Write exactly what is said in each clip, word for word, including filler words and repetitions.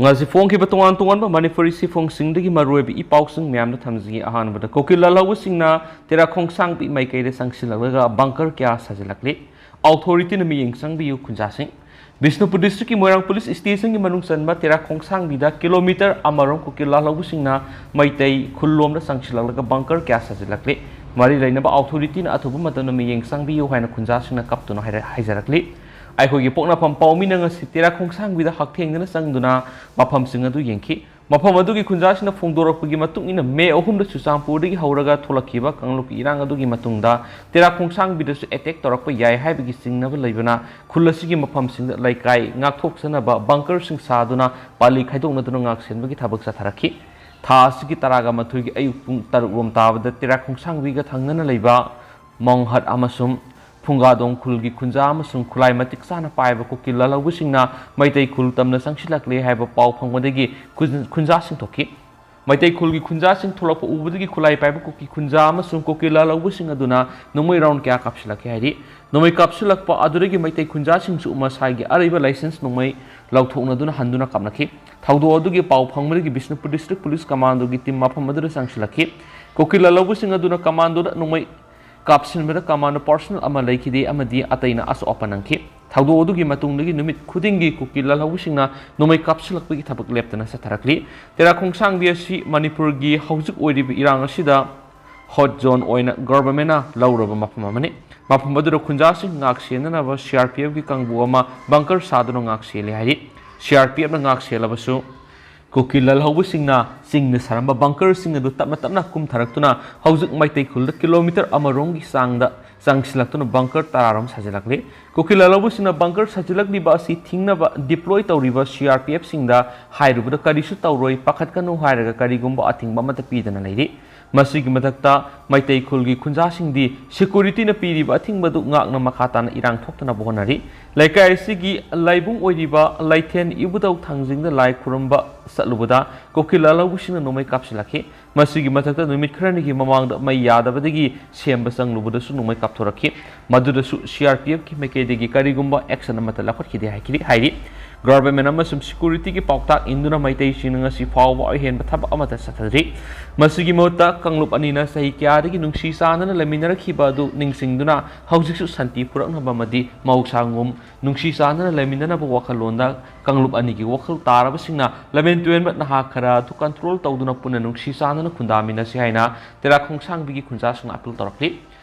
ꯉꯁꯤ ꯐꯣꯡꯈꯤꯕ ꯇꯣꯉꯥꯟ ꯇꯣꯉꯥꯟꯕ ꯃꯅꯤꯄꯨꯔꯤ ꯁꯤꯐꯣꯡꯁꯤꯡꯗꯒꯤ ꯃꯔꯨꯑꯣꯏꯕ ꯏ ꯄꯥꯎꯁꯤꯡ ꯃꯌꯥꯝꯗ ꯊꯝꯖꯒꯦ꯫ ꯑꯍꯥꯟꯕꯗ, ꯀꯨꯀꯤ ꯂꯥꯜꯍꯧꯕꯁꯤꯡꯅ ꯇꯦꯔꯥ ꯈꯣꯡꯁꯥꯡꯕꯤ ꯃꯥꯏꯀꯩꯗ ꯆꯪꯁꯤꯜꯂꯛꯂꯒ ꯕꯪꯀꯔ ꯀꯌꯥ ꯁꯥꯖꯤꯜꯂꯛꯂꯤ꯫ ꯑꯣꯊꯣꯔꯤꯇꯤꯅ ꯃꯤꯠꯌꯦꯡ ꯆꯪꯕꯤꯌꯨ ꯈꯨꯟꯖꯥꯁꯤꯡ꯫ ꯕꯤꯁꯅꯨꯄꯨꯔ ꯗꯤꯁꯇ꯭ꯔꯤꯛꯀꯤ ꯃꯣꯏꯔꯥꯡ ꯄꯨꯂꯤꯁ ꯁ꯭ꯇꯦꯁꯟꯒꯤ ꯃꯅꯨꯡ ꯆꯟꯕ ꯇꯦꯔꯥ ꯈꯣꯡꯁꯥꯡꯕꯤꯗ ꯀꯤꯂꯣꯃꯤꯇꯔ ꯑꯃꯔꯣꯝ ꯀꯨꯀꯤ ꯂꯥꯜꯍꯧꯕꯁꯤꯡꯅ ꯃꯩꯇꯩ ꯈꯨꯜꯂꯣꯝꯗ ꯆꯪꯁꯤꯜꯂꯛꯂꯒ ꯕꯪꯀꯔ ꯀꯌꯥ ꯁꯥꯖꯤꯜꯂꯛꯂꯤ꯫ ꯃꯔꯤ ꯂꯩꯅꯕ ꯑꯣꯊꯣꯔꯤꯇꯤꯅ ꯑꯊꯨꯕ ꯃꯇꯝꯗ ꯃꯤꯠꯌꯦꯡ ꯆꯪꯕꯤꯌꯨ ꯍꯥꯏꯅ ꯈꯨꯟꯖꯥꯁꯤꯡꯅ ꯀꯞꯇꯨꯅ ꯍꯥꯏꯔ-, ꯍꯥꯏꯖꯔꯛꯂꯤ꯫ ꯑꯩꯈꯣꯏꯒꯤ ꯄꯣꯛꯅꯐꯝ ꯄꯥꯎꯃꯤꯅ ꯉꯁꯤ ꯇꯦꯔꯥ ꯈꯣꯡꯁꯥꯡꯕꯤꯗ ꯍꯛꯊꯦꯡꯅꯅ ꯆꯪꯗꯨꯅ ꯃꯐꯝꯁꯤꯡ ꯑꯗꯨ ꯌꯦꯡꯈꯤ꯫ ꯃꯐꯝ ꯑꯗꯨꯒꯤ ꯈꯨꯟꯖꯥꯁꯤꯡꯅ ꯐꯣꯡꯗꯣꯔꯛꯄꯒꯤ ꯃꯇꯨꯡ ꯏꯟꯅ, ꯃꯦ ꯑꯍꯨꯝꯗ ꯆꯨꯔꯆꯥꯟꯄꯨꯔꯗꯒꯤ ꯍꯧꯔꯒ ꯊꯣꯛꯂꯛꯈꯤꯕ ꯀꯥꯡꯂꯨꯞꯀꯤ ꯏꯔꯥꯡ ꯑꯗꯨꯒꯤ ꯃꯇꯨꯡꯗ ꯇꯦꯔꯥ ꯈꯣꯡꯁꯥꯡꯕꯤꯗꯁꯨ ꯑꯦꯇꯦꯛ ꯇꯧꯔꯛꯄ ꯌꯥꯏ ꯍꯥꯏꯕꯒꯤ ꯆꯤꯡꯅꯕ ꯂꯩꯕꯅ, ꯈꯨꯜ ꯑꯁꯤꯒꯤ ꯃꯐꯝꯁꯤꯡꯗ ꯂꯩꯀꯥꯏ ꯉꯥꯛꯊꯣꯛꯆꯅꯕ ꯕꯪꯀꯔꯁꯤꯡ ꯁꯥꯗꯨꯅ ꯄꯥꯂꯤ ꯈꯥꯏꯗꯣꯛꯅꯗꯨꯅ ꯉꯥꯛꯁꯦꯟꯕꯒꯤ ꯊꯕꯛ ꯆꯠꯊꯔꯛꯈꯤ꯫ ꯊꯥ ꯑꯁꯤꯒꯤ ꯇꯔꯥꯒ ꯃꯥꯊꯣꯏꯒꯤ ꯑꯌꯨꯛ ꯄꯨꯡ ꯇꯔꯨꯛ ꯔꯣꯝ ꯇꯥꯕꯗ ꯇꯦꯔꯥ ꯈꯣꯡꯁꯥꯡꯕꯤꯒ ꯊꯪꯅꯅ ꯂꯩꯕ ꯃꯣꯡꯍꯠ ꯑꯃꯁꯨꯡ ꯐꯨꯡꯒꯥꯗꯣꯡ ꯈꯨꯜꯒꯤ ꯈꯨꯟꯖꯥ ꯑꯃꯁꯨꯡ ꯈꯨꯠꯂꯥꯏ ꯃꯇꯤꯛ ꯆꯥꯅ ꯄꯥꯏꯕ ꯀꯨꯀꯤ ꯂꯥꯜꯍꯧꯕꯁꯤꯡꯅ ꯃꯩꯇꯩ ꯈꯨꯜ ꯇꯝꯅ ꯆꯪꯁꯤꯜꯂꯛꯂꯦ ꯍꯥꯏꯕ ꯄꯥꯎ ꯐꯪꯕꯗꯒꯤ ꯈꯨꯟ-, ꯈꯨꯟꯖꯥꯁꯤꯡ ꯊꯣꯛꯈꯤ꯫ ꯃꯩꯇꯩ ꯈꯨꯜꯒꯤ ꯈꯨꯟꯖꯥꯁꯤꯡ ꯊꯣꯛꯂꯛꯄ ꯎꯕꯗꯒꯤ ꯈꯨꯠꯂꯥꯏ ꯄꯥꯏꯕ ꯀꯨꯀꯤ ꯈꯨꯟꯖꯥ ꯑꯃꯁꯨꯡ ꯀꯨꯀꯤ ꯂꯥꯜꯍꯧꯕꯁꯤꯡ ꯑꯗꯨꯅ ꯅꯣꯡꯃꯩ ꯔꯥꯎꯟ ꯀꯌꯥ ꯀꯥꯞꯁꯤꯜꯂꯛꯈꯤ ꯍꯥꯏꯔꯤ꯫ ꯅꯣꯡꯃꯩ ꯀꯥꯞꯁꯤꯜꯂꯛꯄ ꯑꯗꯨꯗꯒꯤ ꯃꯩꯇꯩ ꯈꯨꯟꯖꯥꯁꯤꯡꯁꯨ ꯃꯁꯥꯒꯤ ꯑꯔꯩꯕ ꯂꯥꯏꯁꯦꯟꯁ ꯅꯣꯡꯃꯩ ꯂꯧꯊꯣꯛꯅꯗꯨꯅ ꯍꯟꯗꯨꯅ ꯀꯥꯞꯅꯈꯤ꯫ ꯊꯧꯗꯣꯛ ꯑꯗꯨꯒꯤ ꯄꯥꯎ ꯐꯪꯕꯗꯒꯤ ꯕꯤꯁꯅꯨꯄꯨꯔ ꯗꯤꯁꯇ꯭ꯔꯤꯛ ꯄꯨꯂꯤꯁ ꯀꯃꯥꯟꯗꯣꯒꯤ ꯇꯤꯝ ꯃꯐꯝ ꯑꯗꯨꯗ ꯆꯪꯁꯤꯜꯂꯛꯈꯤ꯫ ꯀꯨꯀꯤ ꯂꯥꯜꯍꯧꯕꯁꯤꯡ ꯑꯗꯨꯅ ꯀꯃꯥꯟꯗꯣꯗ ꯅꯣꯡꯃꯩ ꯀꯥꯞꯁꯤꯟꯕꯗ ꯀꯃꯥꯟꯗꯣ ꯄꯥꯔꯁꯣꯅꯦꯜ ꯑꯃ ꯂꯩꯈꯤꯗꯦ ꯑꯃꯗꯤ ꯑꯇꯩꯅ ꯑꯁꯣꯛ ꯑꯄꯟ ꯅꯪꯈꯤ꯫ ꯊꯧꯗꯣꯛ ꯑꯗꯨꯒꯤ ꯃꯇꯨꯡꯗꯒꯤ ꯅꯨꯃꯤꯠ ꯈꯨꯗꯤꯡꯒꯤ ꯀꯨꯀꯤ ꯂꯥꯜꯍꯧꯕꯁꯤꯡꯅ ꯅꯣꯡꯃꯩ ꯀꯥꯞꯁꯤꯜꯂꯛꯄꯒꯤ ꯊꯕꯛ ꯂꯦꯞꯇꯅ ꯆꯠꯊꯔꯛꯂꯤ꯫ ꯇꯦꯔꯥ ꯈꯣꯡꯁꯥꯡꯕꯤ ꯑꯁꯤ ꯃꯅꯤꯄꯨꯔꯒꯤ ꯍꯧꯖꯤꯛ ꯑꯣꯏꯔꯤꯕ ꯏꯔꯥꯡ ꯑꯁꯤꯗ ꯍꯣꯠ ꯖꯣꯟ ꯑꯣꯏꯅ ꯒꯚꯔꯟꯃꯦꯟꯅ ꯂꯧꯔꯕ ꯃꯐꯝ ꯑꯃꯅꯤ꯫ ꯃꯐꯝ ꯑꯗꯨꯗ ꯈꯨꯟꯖꯥꯁꯤꯡ ꯉꯥꯛ ꯁꯦꯟꯅꯅꯕ ꯁꯤ ꯑꯥꯔ ꯄꯤ ꯑꯦꯐꯀꯤ ꯀꯥꯡꯕꯨ ꯑꯃ ꯕꯪꯀꯔ ꯁꯥꯗꯨꯅ ꯉꯥꯛ ꯁꯦꯜꯂꯤ ꯍꯥꯏꯔꯤ꯫ ꯁꯤ ꯑꯥꯔ ꯄꯤ ꯑꯦꯐꯅ ꯉꯥꯛ ꯁꯦꯜꯂꯕꯁꯨ ꯀꯨꯀꯤ ꯂꯥꯜꯍꯧꯕꯁꯤꯡꯅ ꯆꯤꯡꯗ ꯁꯥꯔꯝꯕ ꯕꯪꯀꯔꯁꯤꯡ ꯑꯗꯨ ꯇꯞꯅ ꯇꯞꯅ ꯀꯨꯝꯊꯔꯛꯇꯨꯅ ꯍꯧꯖꯤꯛ ꯃꯩꯇꯩ ꯈꯨꯜꯗ ꯀꯤꯂꯣꯃꯤꯇꯔ ꯑꯃꯔꯣꯝꯒꯤ ꯆꯥꯡꯗ ꯆꯪꯁꯤꯜꯂꯛꯇꯨꯅ ꯕꯪꯀꯔ ꯇꯔꯥꯔꯣꯝ ꯁꯥꯖꯤꯜꯂꯛꯂꯤ꯫ ꯀꯨꯀꯤ ꯂꯥꯜꯍꯧꯕꯁꯤꯡꯅ ꯕꯪꯀꯔ ꯁꯥꯖꯤꯜꯂꯛꯂꯤꯕ ꯑꯁꯤ ꯊꯤꯡꯅꯕ ꯗꯤꯄ꯭ꯂꯣꯏ ꯇꯧꯔꯤꯕ ꯁꯤ ꯑꯥꯔ ꯄꯤ ꯑꯦꯐꯁꯤꯡꯗ ꯍꯥꯏꯔꯨꯕꯗ ꯀꯔꯤꯁꯨ ꯇꯧꯔꯣꯏ, ꯄꯥꯈꯠꯀꯅꯨ ꯍꯥꯏꯔꯒ ꯀꯔꯤꯒꯨꯝꯕ ꯑꯊꯤꯡꯕ ꯑꯃꯠꯇ ꯄꯤꯗꯅ ꯂꯩꯔꯤ꯫ ꯃꯁꯤꯒꯤ ꯃꯊꯛꯇ ꯃꯩꯇꯩ ꯈꯨꯜꯒꯤ ꯈꯨꯟꯖꯥꯁꯤꯡꯗꯤ ꯁꯦꯀ꯭ꯌꯨꯔꯤꯇꯤꯅ ꯄꯤꯔꯤꯕ ꯑꯊꯤꯡꯕꯗꯨ ꯉꯥꯛꯅ ꯃꯈꯥ ꯇꯥꯅ ꯏꯔꯥꯡ ꯊꯣꯛꯇꯅꯕ ꯍꯣꯠꯅꯔꯤ꯫ ꯂꯩꯀꯥꯏ ꯑꯁꯤꯒꯤ ꯂꯥꯏꯕꯨꯡ ꯑꯣꯏꯔꯤꯕ ꯂꯩꯊꯦꯟ ꯏꯕꯨꯙꯧ ꯊꯥꯡꯖꯤꯡꯗ ꯂꯥꯏ ꯈꯨꯔꯨꯝꯕ ꯆꯠꯂꯨꯕꯗ ꯀꯨꯀꯤ ꯂꯥꯜꯍꯧꯕꯁꯤꯡꯅ ꯅꯣꯡꯃꯩ ꯀꯥꯞꯁꯤꯜꯂꯛꯈꯤ꯫ ꯃꯁꯤꯒꯤ ꯃꯊꯛꯇ ꯅꯨꯃꯤꯠ ꯈꯔꯅꯤꯒꯤ ꯃꯃꯥꯡꯗ ꯃꯩ ꯌꯥꯗꯕꯗꯒꯤ ꯁꯦꯝꯕ ꯆꯪꯂꯨꯕꯗꯁꯨ ꯅꯣꯡꯃꯩ ꯀꯥꯞꯊꯣꯔꯛꯈꯤ꯫ ꯃꯗꯨꯗꯁꯨ ꯁꯤ ꯑꯥꯔ ꯄꯤ ꯑꯦꯐꯀꯤ ꯃꯥꯏꯀꯩꯗꯒꯤ ꯀꯔꯤꯒꯨꯝꯕ ꯑꯦꯛꯁꯟ ꯑꯃꯠꯇ ꯂꯧꯈꯠꯈꯤꯗꯦ ꯍꯥꯏꯈꯤꯔꯤ-, ꯍꯥꯏꯔꯤ꯫ ꯒꯚꯔꯟꯃꯦꯟ ꯑꯃꯁꯨꯡ ꯁꯦꯀ꯭ꯌꯨꯔꯤꯇꯤꯒꯤ ꯄꯥꯎꯇꯥꯛ ꯏꯟꯗꯨꯅ ꯃꯩꯇꯩꯁꯤꯡꯅ ꯉꯁꯤ ꯐꯥꯎꯕ ꯑꯍꯦꯟꯕ ꯊꯕꯛ ꯑꯃꯠꯇ ꯆꯠꯊꯗ꯭ꯔꯤ꯫ ꯃꯁꯤꯒꯤ ꯃꯍꯨꯠꯇ ꯀꯥꯡꯂꯨꯞ ꯑꯅꯤꯅ ꯆꯍꯤ ꯀꯌꯥꯗꯒꯤ ꯅꯨꯡꯁꯤ ꯆꯥꯟꯅꯅ ꯂꯩꯃꯤꯟꯅꯔꯛꯈꯤꯕ ꯑꯗꯨ ꯅꯤꯡꯁꯤꯡꯗꯨꯅ ꯍꯧꯖꯤꯛꯁꯨ ꯁꯥꯟꯇꯤ ꯄꯨꯔꯛꯅꯕ ꯑꯃꯗꯤ ꯃꯍꯧꯁꯥꯒꯨꯝ ꯅꯨꯡꯁꯤ ꯆꯥꯟꯅꯅ ꯂꯩꯃꯤꯟꯅꯅꯕ ꯋꯥꯈꯜꯂꯣꯟꯗ ꯀꯥꯡꯂꯨꯞ ꯑꯅꯤꯒꯤ ꯋꯥꯈꯜ ꯇꯥꯔꯕꯁꯤꯡꯅ ꯂꯝꯍꯦꯟ ꯇꯨꯍꯦꯟꯕ ꯅꯍꯥ ꯈꯔ ꯑꯗꯨ ꯀꯟꯇ꯭ꯔꯣꯜ ꯇꯧꯗꯨꯅ ꯄꯨꯟꯅ ꯅꯨꯡꯁꯤ ꯆꯥꯟꯅꯅ ꯈꯨꯟꯗꯥꯃꯤꯟꯅꯁꯤ ꯍꯥꯏꯅ ꯇꯦꯔꯥ ꯈꯣꯡꯁꯥꯡꯕꯤꯒꯤ ꯈꯨꯟꯖꯥꯁꯤꯡꯅ ꯑꯥꯄꯤꯜ ꯇꯧꯔꯛꯂꯤ꯫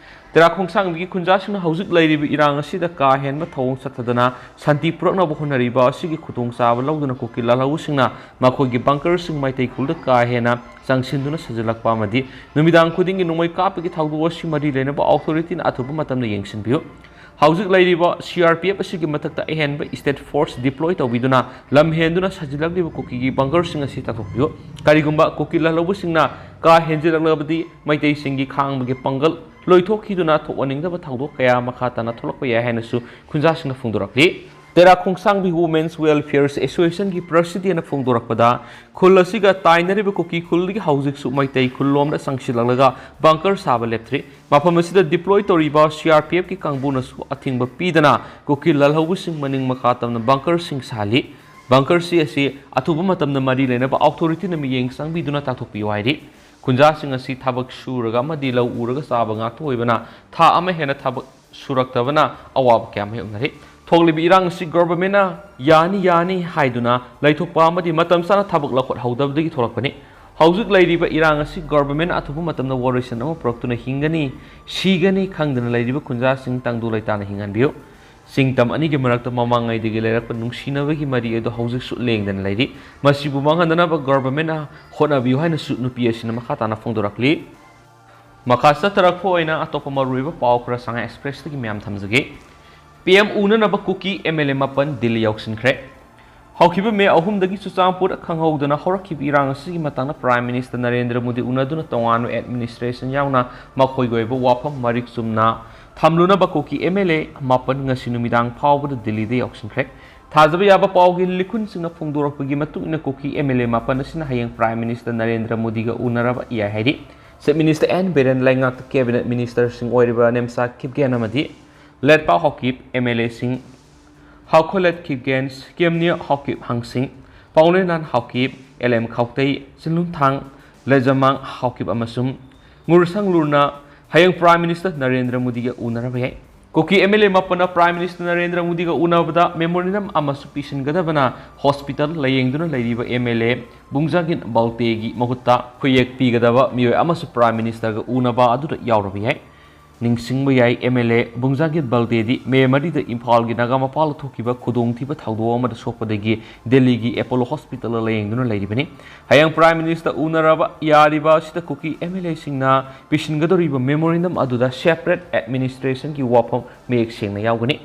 ꯇꯦꯔꯥ ꯈꯣꯡꯁꯥꯡꯕꯤꯒꯤ ꯈꯨꯟꯖꯥꯁꯤꯡꯅ ꯍꯧꯖꯤꯛ ꯂꯩꯔꯤꯕ ꯏꯔꯥꯡ ꯑꯁꯤꯗ ꯀꯥ ꯍꯦꯟꯕ ꯊꯧꯑꯣꯡ ꯆꯠꯊꯗꯅ ꯁꯥꯟꯇꯤ ꯄꯨꯔꯛꯅꯕ ꯍꯣꯠꯅꯔꯤꯕ ꯑꯁꯤꯒꯤ ꯈꯨꯗꯣꯡꯆꯥꯕ ꯂꯧꯗꯨꯅ ꯀꯨꯀꯤ ꯂꯥꯜꯍꯧꯕꯁꯤꯡꯅ ꯃꯈꯣꯏꯒꯤ ꯕꯪꯀꯔꯁꯤꯡ ꯃꯩꯇꯩ ꯈꯨꯜꯗ ꯀꯥ ꯍꯦꯟꯅ ꯆꯪꯁꯤꯟꯗꯨꯅ ꯁꯥꯖꯤꯜꯂꯛꯄ ꯑꯃꯗꯤ ꯅꯨꯃꯤꯗꯥꯡ ꯈꯨꯗꯤꯡꯒꯤ ꯅꯣꯡꯃꯩ ꯀꯥꯞꯄꯒꯤ ꯊꯧꯗꯣꯛ ꯑꯁꯤ ꯃꯔꯤ ꯂꯩꯅꯕ ꯑꯣꯊꯣꯔꯤꯇꯤꯅ ꯑꯊꯨꯕ ꯃꯇꯝꯗ ꯌꯦꯡꯁꯤꯟꯕꯤꯌꯨ꯫ ꯍꯧꯖꯤꯛ ꯂꯩꯔꯤꯕ ꯁꯤ ꯑꯥꯔ ꯄꯤ ꯑꯦꯐ ꯑꯁꯤꯒꯤ ꯃꯊꯛꯇ ꯑꯍꯦꯟꯕ ꯁ꯭ꯇꯦꯠ ꯐꯣꯔꯁ ꯗꯤꯄ꯭ꯂꯣꯏ ꯇꯧꯕꯤꯗꯨꯅ ꯂꯝ ꯍꯦꯟꯗꯨꯅ ꯁꯥꯖꯤꯜꯂꯛꯂꯤꯕ ꯀꯨꯀꯤꯒꯤ ꯕꯪꯀꯔꯁꯤꯡ ꯑꯁꯤ ꯇꯥꯛꯊꯣꯛꯄꯤꯌꯨ꯫ ꯀꯔꯤꯒꯨꯝꯕ ꯀꯨꯀꯤ ꯂꯥꯜꯍꯧꯕꯁꯤꯡꯅ ꯀꯥ ꯍꯦꯟꯖꯤꯜꯂꯛꯂꯕꯗꯤ ꯃꯩꯇꯩꯁꯤꯡꯒꯤ ꯈꯥꯡꯕꯒꯤ ꯄꯥꯡꯒꯜ ꯂꯣꯏꯊꯣꯛꯈꯤꯗꯨꯅ ꯊꯣꯛꯍꯟꯅꯤꯡꯗꯕ ꯊꯧꯗꯣꯛ ꯀꯌꯥ ꯃꯈꯥ ꯇꯥꯅ ꯊꯣꯛꯂꯛꯄ ꯌꯥꯏ ꯍꯥꯏꯅꯁꯨ ꯈꯨꯟꯖꯥꯁꯤꯡꯅ ꯐꯣꯡꯗꯣꯔꯛꯂꯤ꯫ ꯇꯦꯔꯥ ꯈꯣꯡꯁꯥꯡꯕꯤ ꯋꯨꯃꯦꯟꯁ ꯋꯦꯜꯐꯤꯌꯔ ꯑꯦꯁꯣꯁꯤꯌꯦꯁꯟꯒꯤ ꯄ꯭ꯔꯁꯤꯗꯦꯟꯅ ꯐꯣꯡꯗꯣꯔꯛꯄꯗ, ꯈꯨꯜ ꯑꯁꯤꯒ ꯇꯥꯏꯅꯔꯤꯕ ꯀꯨꯀꯤ ꯈꯨꯜꯗꯒꯤ ꯍꯧꯖꯤꯛꯁꯨ ꯃꯩꯇꯩ ꯈꯨꯜꯂꯣꯝꯗ ꯆꯪꯁꯤꯜꯂꯛꯂꯒ ꯕꯪꯀꯔ ꯁꯥꯕ ꯂꯦꯞꯇ꯭ꯔꯤ꯫ ꯃꯐꯝ ꯑꯁꯤꯗ ꯗꯤꯄ꯭ꯂꯣꯏ ꯇꯧꯔꯤꯕ ꯁꯤ ꯑꯥꯔ ꯄꯤ ꯑꯦꯐꯀꯤ ꯀꯥꯡꯕꯨꯅꯁꯨ ꯑꯊꯤꯡꯕ ꯄꯤꯗꯅ ꯀꯨꯀꯤ ꯂꯥꯜꯍꯧꯕꯁꯤꯡ ꯃꯅꯤꯡ ꯃꯈꯥ ꯇꯝꯅ ꯕꯪꯀꯔꯁꯤꯡ ꯁꯥꯍꯜꯂꯤ꯫ ꯕꯪꯀꯔꯁꯤ ꯑꯁꯤ ꯑꯊꯨꯕ ꯃꯇꯝꯗ ꯃꯔꯤ ꯂꯩꯅꯕ ꯑꯣꯊꯣꯔꯤꯇꯤꯅ ꯃꯤꯠꯌꯦꯡ ꯆꯪꯕꯤꯗꯨꯅ ꯇꯥꯛꯊꯣꯛꯄꯤꯌꯨ ꯍꯥꯏꯔꯤ꯫ ꯈꯨꯟꯖꯥꯁꯤꯡ ꯑꯁꯤ ꯊꯕꯛ ꯁꯨꯔꯒ ꯑꯃꯗꯤ ꯂꯧ ꯎꯔꯒ ꯆꯥꯕ ꯉꯥꯛꯇ ꯑꯣꯏꯕꯅ ꯊꯥ ꯑꯃ ꯍꯦꯟꯅ ꯊꯕꯛ ꯁꯨꯔꯛꯇꯕꯅ ꯑꯋꯥꯕ ꯀꯌꯥ ꯃꯥꯌꯣꯛꯅꯔꯤ꯫ ꯊꯣꯛꯂꯤꯕ ꯏꯔꯥꯡ ꯑꯁꯤ ꯒꯚꯔꯟꯃꯦꯟꯅ ꯌꯥꯅꯤ ꯌꯥꯅꯤ ꯍꯥꯏꯗꯨꯅ ꯂꯩꯊꯣꯛꯄ ꯑꯃꯗꯤ ꯃꯇꯝ ꯆꯥꯅ ꯊꯕꯛ ꯂꯧꯈꯠꯍꯧꯗꯕꯗꯒꯤ ꯊꯣꯛꯂꯛꯄꯅꯤ꯫ ꯍꯧꯖꯤꯛ ꯂꯩꯔꯤꯕ ꯏꯔꯥꯡ ꯑꯁꯤ ꯒꯚꯔꯟꯃꯦꯟꯅ ꯑꯊꯨꯕ ꯃꯇꯝꯗ ꯋꯥꯔꯣꯏꯁꯤꯟ ꯑꯃ ꯄꯨꯔꯛꯇꯨꯅ ꯍꯤꯡꯒꯅꯤ, ꯁꯤꯒꯅꯤ ꯈꯪꯗꯅ ꯂꯩꯔꯤꯕ ꯈꯨꯟꯖꯥꯁꯤꯡ ꯇꯪꯗꯨ ꯂꯩꯇꯥꯅ ꯍꯤꯡꯍꯟꯕꯤꯌꯨ꯫ ꯆꯤꯡ ꯇꯝ ꯑꯅꯤꯒꯤ ꯃꯔꯛꯇ ꯃꯃꯥꯡꯉꯩꯗꯒꯤ ꯂꯩꯔꯛꯄ ꯅꯨꯡꯁꯤꯅꯕꯒꯤ ꯃꯔꯤ ꯑꯗꯨ ꯍꯧꯖꯤꯛꯁꯨ ꯂꯦꯡꯗꯅ ꯂꯩꯔꯤ꯫ ꯃꯁꯤꯕꯨ ꯃꯥꯡꯍꯟꯗꯅꯕ ꯒꯚꯔꯟꯃꯦꯟꯅ ꯍꯣꯠꯅꯕꯤꯌꯨ ꯍꯥꯏꯅꯁꯨ ꯅꯨꯄꯤ ꯑꯁꯤꯅ ꯃꯈꯥ ꯇꯥꯅ ꯐꯣꯡꯗꯣꯔꯛꯂꯤ꯫ ꯃꯈꯥ ꯆꯠꯊꯔꯛꯄ ꯑꯣꯏꯅ ꯑꯇꯣꯞꯄ ꯃꯔꯨꯑꯣꯏꯕ ꯄꯥꯎ ꯈꯔ ꯁꯉꯥꯏ ꯑꯦꯛꯁꯄ꯭ꯔꯦꯁꯇꯒꯤ ꯃꯌꯥꯝ ꯊꯝꯖꯒꯦ꯫ ꯄꯤ ꯑꯦꯝ ꯎꯅꯅꯕ ꯀꯨꯀꯤ ꯑꯦꯝ ꯑꯦꯜ ꯑꯦ ꯃꯥꯄꯟ ꯗꯤꯜꯂꯤ ꯌꯧꯁꯤꯟꯈ꯭ꯔꯦ꯫ ꯍꯧꯈꯤꯕ ꯃꯦ ꯑꯍꯨꯝꯗꯒꯤ ꯆꯨꯔꯆꯥꯟꯄꯨꯔꯗ ꯈꯪꯍꯧꯗꯅ ꯍꯧꯔꯛꯈꯤꯕ ꯏꯔꯥꯡ ꯑꯁꯤꯒꯤ ꯃꯇꯥꯡꯗ ꯄ꯭ꯔꯥꯏꯝ ꯃꯤꯅꯤꯁꯇꯔ ꯅꯔꯦꯟꯗ꯭ꯔ ꯃꯣꯗꯤ ꯎꯅꯗꯨꯅ ꯇꯣꯉꯥꯟꯕ ꯑꯦꯗꯃꯤꯅꯤꯁꯇ꯭ꯔꯦꯁꯟ ꯌꯥꯎꯅ ꯃꯈꯣꯏꯒꯤ ꯑꯣꯏꯕ ꯋꯥꯐꯝ ꯃꯔꯤꯛ ꯆꯨꯝꯅ ꯊꯝꯂꯨꯅꯕ ꯀꯨꯀꯤ ꯑꯦꯝ ꯑꯦꯜ ꯑꯦ ꯃꯥꯄꯟ ꯉꯁꯤ ꯅꯨꯃꯤꯗꯥꯡ ꯐꯥꯎꯕꯗ ꯗꯤꯜꯂꯤꯗ ꯌꯧꯁꯤꯟꯈ꯭ꯔꯦ꯫ ꯊꯥꯖꯕ ꯌꯥꯕ ꯄꯥꯎꯒꯤ ꯂꯤꯈꯨꯟꯁꯤꯡꯅ ꯐꯣꯡꯗꯣꯔꯛꯄꯒꯤ ꯃꯇꯨꯡ ꯏꯟꯅ ꯀꯨꯀꯤ ꯑꯦꯝ ꯑꯦꯜ ꯑꯦ ꯃꯥꯄꯟ ꯑꯁꯤꯅ ꯍꯌꯦꯡ ꯄ꯭ꯔꯥꯏꯝ ꯃꯤꯅꯤꯁꯇꯔ ꯅꯔꯦꯟꯗ꯭ꯔ ꯃꯣꯗꯤꯒ ꯎꯅꯔꯕ ꯌꯥꯏ ꯍꯥꯏꯔꯤ꯫ ꯆꯤꯐ ꯃꯤꯅꯤꯁꯇꯔ ꯑꯦꯟ ꯕꯤꯔꯦꯟ, ꯂꯩꯉꯥꯛꯇ ꯀꯦꯕꯤꯅꯦꯠ ꯃꯤꯅꯤꯁꯇꯔꯁꯤꯡ ꯑꯣꯏꯔꯤꯕ ꯅꯦꯝꯁꯥ ꯀꯤꯞꯒꯦꯟ ꯑꯃꯗꯤ ꯂꯦꯠꯄꯥ ꯍꯥꯎꯀꯤꯞ, ꯑꯦꯝ ꯑꯦꯜ ꯑꯦꯁꯤꯡ Haokholet Khipgen, Skemnia Haokip Hangsing, Paunlenan Haokip, L M Khautei, Sinlunthang Lejamang Haokip ꯑꯃꯁꯨꯡ ꯉꯨꯔꯁꯪ ꯂꯨꯔꯅ ꯍꯌꯦꯡ Prime Minister ꯅꯔꯦꯟꯗ꯭ꯔ ꯃꯣꯗꯤꯒ ꯎꯅꯔꯕ ꯌꯥꯏ꯫ ꯀꯨꯀꯤ M L A ꯃꯥꯄꯟꯅ Prime Minister Narendra ꯃꯣꯗꯤꯒ ꯎꯅꯕꯗ memorandum ꯑꯃꯁꯨ ꯄꯤꯁꯤꯟꯒꯗꯕꯅ hospital ꯂꯥꯌꯦꯡꯗꯨꯅ ꯂꯩꯔꯤꯕ M L A ꯕꯨꯡꯖꯥꯒꯤꯟ ꯕꯜꯇꯦꯒꯤ ꯃꯍꯨꯠꯇ ꯈꯨꯌꯦꯛ ꯄꯤꯒꯗꯕ ꯃꯤꯑꯣꯏ ꯑꯃꯁꯨ Prime Ministerꯒ ꯎꯅꯕ ꯑꯗꯨꯗ ꯌꯥꯎꯔꯕ ꯌꯥꯏ꯫ ꯅꯤꯡꯁꯤꯡꯕ ꯌꯥꯏ, M L A ꯕꯨꯡꯖꯥꯒꯤꯟ ꯕꯜꯇꯦꯗꯤ May ꯃꯔꯤꯗ ꯏꯝꯐꯥꯜꯒꯤ ꯅꯥꯒꯥ ꯃꯄꯥꯜꯗ ꯊꯣꯛꯈꯤꯕ ꯈꯨꯗꯣꯡꯊꯤꯕ ꯊꯧꯗꯣꯛ ꯑꯃꯗ ꯁꯣꯛꯄꯗꯒꯤ ꯗꯦꯜꯂꯤꯒꯤ Apollo Hospitalꯗ ꯂꯥꯌꯦꯡꯗꯨꯅ ꯂꯩꯔꯤꯕꯅꯤ꯫ ꯍꯌꯦꯡ Prime Minister ꯎꯅꯔꯕ ꯌꯥꯔꯤꯕ ꯑꯁꯤꯗ ꯀꯨꯀꯤ M L Aꯁꯤꯡꯅ ꯄꯤꯁꯤꯟꯒꯗꯧꯔꯤꯕ memorandum ꯑꯗꯨꯗ separate administrationꯒꯤ ꯋꯥꯐꯝ ꯃꯌꯦꯛ ꯁꯦꯡꯅ ꯌꯥꯎꯒꯅꯤ꯫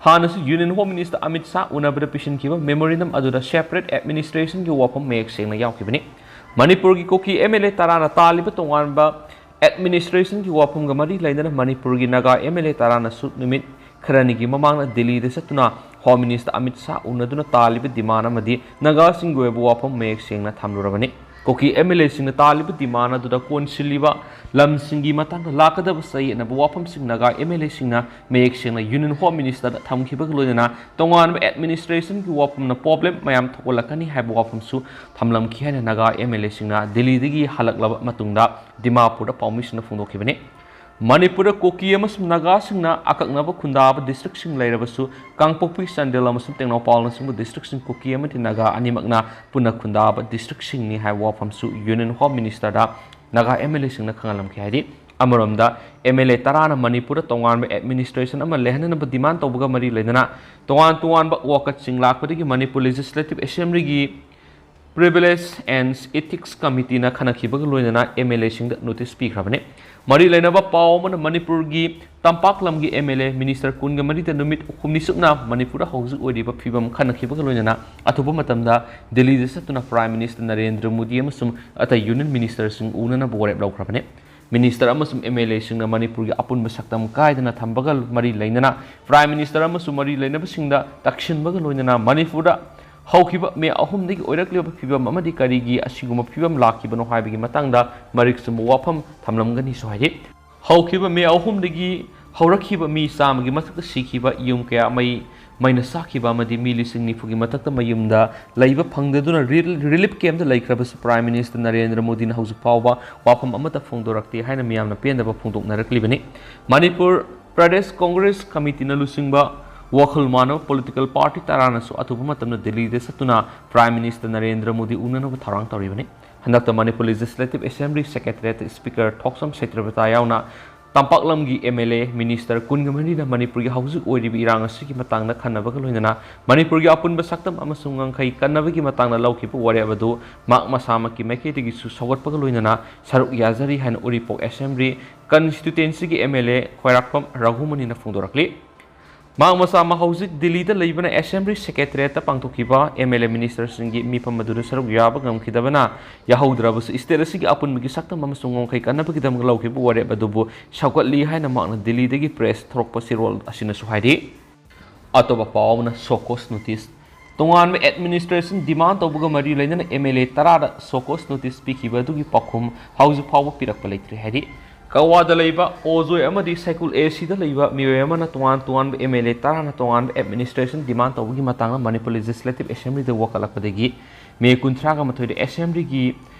ꯍꯥꯟꯅꯁꯨ Union Home Minister Amit Shah ꯎꯅꯕꯗ ꯄꯤꯁꯤꯟꯈꯤꯕ memorandum ꯑꯗꯨꯗ separate administrationꯒꯤ ꯋꯥꯐꯝ ꯃꯌꯦꯛ ꯁꯦꯡꯅ ꯌꯥꯎꯈꯤꯕꯅꯤ꯫ ꯃꯅꯤꯄꯨꯔꯒꯤ ꯀꯨꯀꯤ M L A ꯇꯔꯥꯅ ꯇꯥꯜꯂꯤꯕ ꯇꯣꯉꯥꯟꯕ administrationꯒꯤ ꯋꯥꯐꯝꯒ ꯃꯔꯤ ꯂꯩꯅꯅ ꯃꯅꯤꯄꯨꯔꯒꯤ ꯅꯥꯒꯥ M L A ꯇꯔꯥꯅꯁꯨ ꯅꯨꯃꯤꯠ ꯈꯔꯅꯤꯒꯤ ꯃꯃꯥꯡꯗ ꯗꯤꯜꯂꯤꯗ ꯆꯠꯇꯨꯅ Home Minister Amit Shah ꯎꯅꯗꯨꯅ ꯇꯥꯜꯂꯤꯕ demand ꯑꯃꯗꯤ ꯅꯥꯒꯥꯁꯤꯡꯒꯤ ꯑꯣꯏꯕ ꯋꯥꯐꯝ ꯃꯌꯦꯛ ꯁꯦꯡꯅ ꯊꯝꯂꯨꯔꯕꯅꯤ꯫ ꯀꯨꯀꯤ M L Aꯁꯤꯡꯅ ꯇꯥꯜꯂꯤꯕ demand ꯑꯗꯨꯗ ꯀꯣꯟꯁꯤꯜꯂꯤꯕ ꯂꯝꯁꯤꯡꯒꯤ ꯃꯇꯥꯡꯗ ꯂꯥꯛꯀꯗꯕ ꯆꯌꯦꯠꯅꯕ ꯋꯥꯐꯝꯁꯤꯡ ꯅꯥꯒꯥ M L Aꯁꯤꯡꯅ ꯃꯌꯦꯛ ꯁꯦꯡꯅ Union Home Ministerꯗ ꯊꯝꯈꯤꯕꯒ ꯂꯣꯏꯅꯅ ꯇꯣꯉꯥꯟꯕ administrationꯒꯤ ꯋꯥꯐꯝꯅ problem ꯃꯌꯥꯝ ꯊꯣꯛꯍꯜꯂꯛꯀꯅꯤ ꯍꯥꯏꯕ ꯋꯥꯐꯝꯁꯨ ꯊꯝꯂꯝꯈꯤ ꯍꯥꯏꯅ ꯅꯥꯒꯥ M L Aꯁꯤꯡꯅ ꯗꯤꯜꯂꯤꯗꯒꯤ ꯍꯜꯂꯛꯂꯕ ꯃꯇꯨꯡꯗ ꯗꯤꯃꯥꯄꯨꯔꯗ ꯄꯥꯎꯃꯤꯁꯤꯡꯅ ꯐꯣꯡꯗꯣꯛꯈꯤꯕꯅꯤ꯫ ꯃꯅꯤꯄꯨꯔꯗ ꯀꯨꯀꯤ ꯑꯃꯁꯨꯡ ꯅꯥꯒꯥꯁꯤꯡꯅ ꯑꯀꯛꯅꯕ ꯈꯨꯟꯗꯥꯕ districtꯁꯤꯡ ꯂꯩꯔꯕꯁꯨ, ꯀꯥꯡꯄꯣꯛꯄꯤ, ꯆꯥꯟꯗꯦꯜ ꯑꯃꯁꯨꯡ ꯇꯦꯡꯅꯧꯄꯥꯜꯅꯆꯤꯡꯕ districtꯁꯤꯡ ꯀꯨꯀꯤ ꯑꯃꯗꯤ ꯅꯥꯒꯥ ꯑꯅꯤꯃꯛꯅ ꯄꯨꯟꯅ ꯈꯨꯟꯗꯥꯕ districtꯁꯤꯡꯅꯤ ꯍꯥꯏꯕ ꯋꯥꯐꯝꯁꯨ Union Home Ministerꯗ Naga M L Aꯁꯤꯡꯅ ꯈꯪꯍꯜꯂꯝꯈꯤ꯫ ꯍꯥꯏꯗꯤ, ꯑꯃꯔꯣꯝꯗ M L A ꯇꯔꯥꯅ ꯃꯅꯤꯄꯨꯔꯗ ꯇꯣꯉꯥꯟꯕ administration ꯑꯃ ꯂꯩꯍꯟꯅꯅꯕ demand ꯇꯧꯕꯒ ꯃꯔꯤ ꯂꯩꯅꯅ ꯇꯣꯉꯥꯟ ꯇꯣꯉꯥꯟꯕ ꯋꯥꯀꯠꯁꯤꯡ ꯂꯥꯛꯄꯗꯒꯤ Manipur Legislative Assemblyꯒꯤ Privilege and Ethics Committeeꯅ ꯈꯟꯅꯈꯤꯕꯒ ꯂꯣꯏꯅꯅ M L Aꯁꯤꯡꯗ notice ꯄꯤꯈ꯭ꯔꯕꯅꯤ꯫ ꯃꯔꯤ ꯂꯩꯅꯕ ꯄꯥꯎ ꯑꯃꯅ ꯃꯅꯤꯄꯨꯔꯒꯤ ꯇꯝꯄꯥꯛ ꯂꯝꯒꯤ M L A minister ꯀꯨꯟꯒ ꯃꯔꯤꯗ ꯅꯨꯃꯤꯠ ꯍꯨꯝꯅꯤ ꯆꯨꯞꯅ ꯃꯅꯤꯄꯨꯔꯗ ꯍꯧꯖꯤꯛ ꯑꯣꯏꯔꯤꯕ ꯐꯤꯕꯝ ꯈꯟꯅꯈꯤꯕꯒ ꯂꯣꯏꯅꯅ ꯑꯊꯨꯕ ꯃꯇꯝꯗ ꯗꯤꯜꯂꯤꯗ ꯆꯠꯇꯨꯅ Prime Minister ꯅꯔꯦꯟꯗ꯭ꯔ ꯃꯣꯗꯤ ꯑꯃꯁꯨꯡ ꯑꯇꯩ Union Ministerꯁꯤꯡ ꯎꯅꯅꯕ ꯋꯥꯔꯦꯞ ꯂꯧꯈ꯭ꯔꯕꯅꯤ꯫ Minister ꯑꯃꯁꯨꯡ M L Aꯁꯤꯡꯅ ꯃꯅꯤꯄꯨꯔꯒꯤ ꯑꯄꯨꯟꯕ ꯁꯛꯇꯝ ꯀꯥꯏꯗꯅ ꯊꯝꯕꯒ ꯃꯔꯤ ꯂꯩꯅꯅ Prime Minister ꯑꯃꯁꯨꯡ ꯃꯔꯤ ꯂꯩꯅꯕꯁꯤꯡꯗ ꯇꯛꯁꯤꯟꯕꯒ ꯂꯣꯏꯅꯅ ꯃꯅꯤꯄꯨꯔꯗ ꯍꯧꯈꯤꯕ May ꯑꯍꯨꯝꯗꯒꯤ ꯑꯣꯏꯔꯛꯂꯤꯕ ꯐꯤꯕꯝ ꯑꯃꯗꯤ ꯀꯔꯤꯒꯤ ꯑꯁꯤꯒꯨꯝꯕ ꯐꯤꯕꯝ ꯂꯥꯛꯈꯤꯕꯅꯣ ꯍꯥꯏꯕꯒꯤ ꯃꯇꯥꯡꯗ ꯃꯔꯤꯛ ꯆꯨꯝꯕ ꯋꯥꯐꯝ ꯊꯝꯂꯝꯒꯅꯤꯁꯨ ꯍꯥꯏꯔꯤ꯫ ꯍꯧꯈꯤꯕ May ꯑꯍꯨꯝꯗꯒꯤ ꯍꯧꯔꯛꯈꯤꯕ ꯃꯤ ꯆꯥꯝꯃꯒꯤ ꯃꯊꯛꯇ ꯁꯤꯈꯤꯕ, ꯌꯨꯝ ꯀꯌꯥ ꯃꯩ ꯃꯩꯅ ꯆꯥꯛꯈꯤꯕ ꯑꯃꯗꯤ ꯃꯤ ꯂꯤꯁꯤꯡ ꯅꯤꯐꯨꯒꯤ ꯃꯊꯛꯇ ꯃꯌꯨꯝꯗ ꯂꯩꯕ ꯐꯪꯗꯗꯨꯅ ꯔꯤ-, ꯔꯤꯂꯤꯐ ꯀꯦꯝꯞꯇ ꯂꯩꯈ꯭ꯔꯕꯁꯨ ꯄ꯭ꯔꯥꯏꯝ ꯃꯤꯅꯤꯁꯇꯔ ꯅꯔꯦꯟꯗ꯭ꯔ ꯃꯣꯗꯤꯅ ꯍꯧꯖꯤꯛ ꯐꯥꯎꯕ ꯋꯥꯐꯝ ꯑꯃꯠꯇ ꯐꯣꯡꯗꯣꯔꯛꯇꯦ ꯍꯥꯏꯅ ꯃꯤꯌꯥꯝꯅ ꯄꯦꯟꯗꯕ ꯐꯣꯡꯗꯣꯛꯅꯔꯛꯂꯤꯕꯅꯤ꯫ ꯃꯅꯤꯄꯨꯔ ꯄ꯭ꯔꯗꯦꯁ ꯀꯣꯡꯒ꯭ꯔꯦꯁ ꯀꯃꯤꯇꯤꯅ ꯂꯨꯆꯤꯡꯕ ꯋꯥꯈꯜ ꯃꯥꯟꯅꯕ ꯄꯣꯂꯤꯇꯤꯀꯦꯜ ꯄꯥꯔꯇꯤ ꯇꯔꯥꯅꯁꯨ ꯑꯊꯨꯕ ꯃꯇꯝꯗ ꯗꯤꯜꯂꯤꯗ ꯆꯠꯇꯨꯅ ꯄ꯭ꯔꯥꯏꯝ ꯃꯤꯅꯤꯁꯇꯔ ꯅꯔꯦꯟꯗ꯭ꯔ ꯃꯣꯗꯤ ꯎꯅꯅꯕ ꯊꯧꯔꯥꯡ ꯇꯧꯔꯤꯕꯅꯤ꯫ ꯍꯟꯗꯛꯇ ꯃꯅꯤꯄꯨꯔ ꯂꯦꯖꯤꯁꯂꯦꯇꯤꯚ ꯑꯦꯁꯦꯝꯕ꯭ꯂꯤ ꯁꯦꯀ꯭ꯔꯦꯇꯔꯤꯌꯦꯠꯇ ꯁ꯭ꯄꯤꯀꯔ ꯊꯣꯛꯆꯝ ꯁꯩꯇ꯭ꯔꯕꯇꯥ ꯌꯥꯎꯅ ꯇꯝꯄꯥꯛꯂꯝꯒꯤ ꯑꯦꯝ ꯑꯦꯜ ꯑꯦ, ꯃꯤꯅꯤꯁꯇꯔ ꯀꯨꯟꯒ ꯃꯔꯤꯅ ꯃꯅꯤꯄꯨꯔꯒꯤ ꯍꯧꯖꯤꯛ ꯑꯣꯏꯔꯤꯕ ꯏꯔꯥꯡ ꯑꯁꯤꯒꯤ ꯃꯇꯥꯡꯗ ꯈꯟꯅꯕꯒ ꯂꯣꯏꯅꯅ ꯃꯅꯤꯄꯨꯔꯒꯤ ꯑꯄꯨꯟꯕ ꯁꯛꯇꯝ ꯑꯃꯁꯨꯡ ꯉꯝꯈꯩ ꯀꯟꯅꯕꯒꯤ ꯃꯇꯥꯡꯗ ꯂꯧꯈꯤꯕ ꯋꯥꯔꯦꯞ ꯑꯗꯨ ꯃꯍꯥꯛ ꯃꯁꯥꯃꯛꯀꯤ ꯃꯥꯏꯀꯩꯗꯒꯤꯁꯨ ꯁꯧꯒꯠꯄꯒ ꯂꯣꯏꯅꯅ ꯁꯔꯨꯛ ꯌꯥꯖꯔꯤ ꯍꯥꯏꯅ ꯎꯔꯤꯄꯣꯛ ꯑꯦꯁꯦꯝꯕ꯭ꯂꯤ ꯀꯟꯁꯇꯤꯇ꯭ꯋꯦꯟꯁꯤꯒꯤ ꯑꯦꯝ ꯑꯦꯜ ꯑꯦ ꯈ꯭ꯋꯥꯏꯔꯥꯛꯄꯝ ꯔꯘꯨꯃꯅꯤꯅ ꯐꯣꯡꯗꯣꯔꯛꯂꯤ꯫ ꯃꯍꯥꯛ ꯃꯁꯥꯃꯛ ꯍꯧꯖꯤꯛ ꯗꯤꯜꯂꯤꯗ ꯂꯩꯕꯅ ꯑꯦꯁꯦꯝꯕ꯭ꯂꯤ ꯁꯦꯀ꯭ꯔꯦꯇꯔꯤꯌꯦꯠꯇ ꯄꯥꯡꯊꯣꯛꯈꯤꯕ ꯑꯦꯝ ꯑꯦꯜ ꯑꯦ ꯃꯤꯅꯤꯁꯇꯔꯁꯤꯡꯒꯤ ꯃꯤꯐꯝ ꯑꯗꯨꯗ ꯁꯔꯨꯛ ꯌꯥꯕ ꯉꯝꯈꯤꯗꯕꯅ ꯌꯥꯍꯧꯗ꯭ꯔꯕꯁꯨ ꯁ꯭ꯇꯦꯠ ꯑꯁꯤꯒꯤ ꯑꯄꯨꯟꯕꯒꯤ ꯁꯛꯇꯝ ꯑꯃꯁꯨꯡ ꯉꯝꯈꯩ ꯀꯟꯅꯕꯒꯤꯗꯃꯛ ꯂꯧꯈꯤꯕ ꯋꯥꯔꯦꯞ ꯑꯗꯨꯕꯨ ꯁꯧꯒꯠꯂꯤ ꯍꯥꯏꯅ ꯃꯍꯥꯛꯅ ꯗꯤꯜꯂꯤꯗꯒꯤ ꯄ꯭ꯔꯦꯁ ꯊꯣꯔꯛꯄ ꯆꯦꯔꯣꯜ ꯑꯁꯤꯅꯁꯨ ꯍꯥꯏꯔꯤ꯫ ꯑꯇꯣꯞꯄ ꯄꯥꯎ ꯑꯃꯅ ꯁꯣꯀꯣꯁ ꯅꯣꯇꯤꯁ꯫ ꯇꯣꯉꯥꯟꯕ ꯑꯦꯗꯃꯤꯅꯤꯁꯇ꯭ꯔꯦꯁꯟ ꯗꯤꯃꯥꯟ ꯇꯧꯕꯒ ꯃꯔꯤ ꯂꯩꯅꯅ ꯑꯦꯝ ꯑꯦꯜ ꯑꯦ ꯇꯔꯥꯗ ꯁꯣꯀꯣꯁ ꯅꯣꯇꯤꯁ ꯄꯤꯈꯤꯕ ꯑꯗꯨꯒꯤ ꯄꯥꯎꯈꯨꯝ ꯍꯧꯖꯤꯛ ꯐꯥꯎꯕ ꯄꯤꯔꯛꯄ ꯂꯩꯇ꯭ꯔꯤ ꯍꯥꯏꯔꯤ꯫ ꯀꯛꯋꯥꯗ ꯂꯩꯕ ꯑꯣꯖꯣꯏ ꯑꯃꯗꯤ ꯁꯥꯏꯀꯨꯜ ꯑꯦ ꯁꯤꯗ ꯂꯩꯕ ꯃꯤꯑꯣꯏ ꯑꯃꯅ ꯇꯣꯉꯥꯟ ꯇꯣꯉꯥꯟꯕ ꯑꯦꯝ ꯑꯦꯜ ꯑꯦ ꯇꯔꯥꯅ ꯇꯣꯉꯥꯟꯕ ꯑꯦꯗꯃꯤꯅꯤꯁꯇ꯭ꯔꯦꯁꯟ ꯗꯤꯃꯥꯟ ꯇꯧꯕꯒꯤ ꯃꯇꯥꯡꯗ ꯃꯅꯤꯄꯨꯔ ꯂꯦꯖꯤꯁꯂꯦꯇꯤꯚ ꯑꯦꯁꯦꯝꯕ꯭ꯂꯤꯗ ꯋꯥꯀꯠꯂꯛꯄꯗꯒꯤ ꯃꯦ ꯀꯨꯟꯊ꯭ꯔꯥꯒ ꯃꯥꯊꯣꯏꯗ ꯑꯦꯁꯦꯝꯕ꯭ꯂꯤꯒꯤ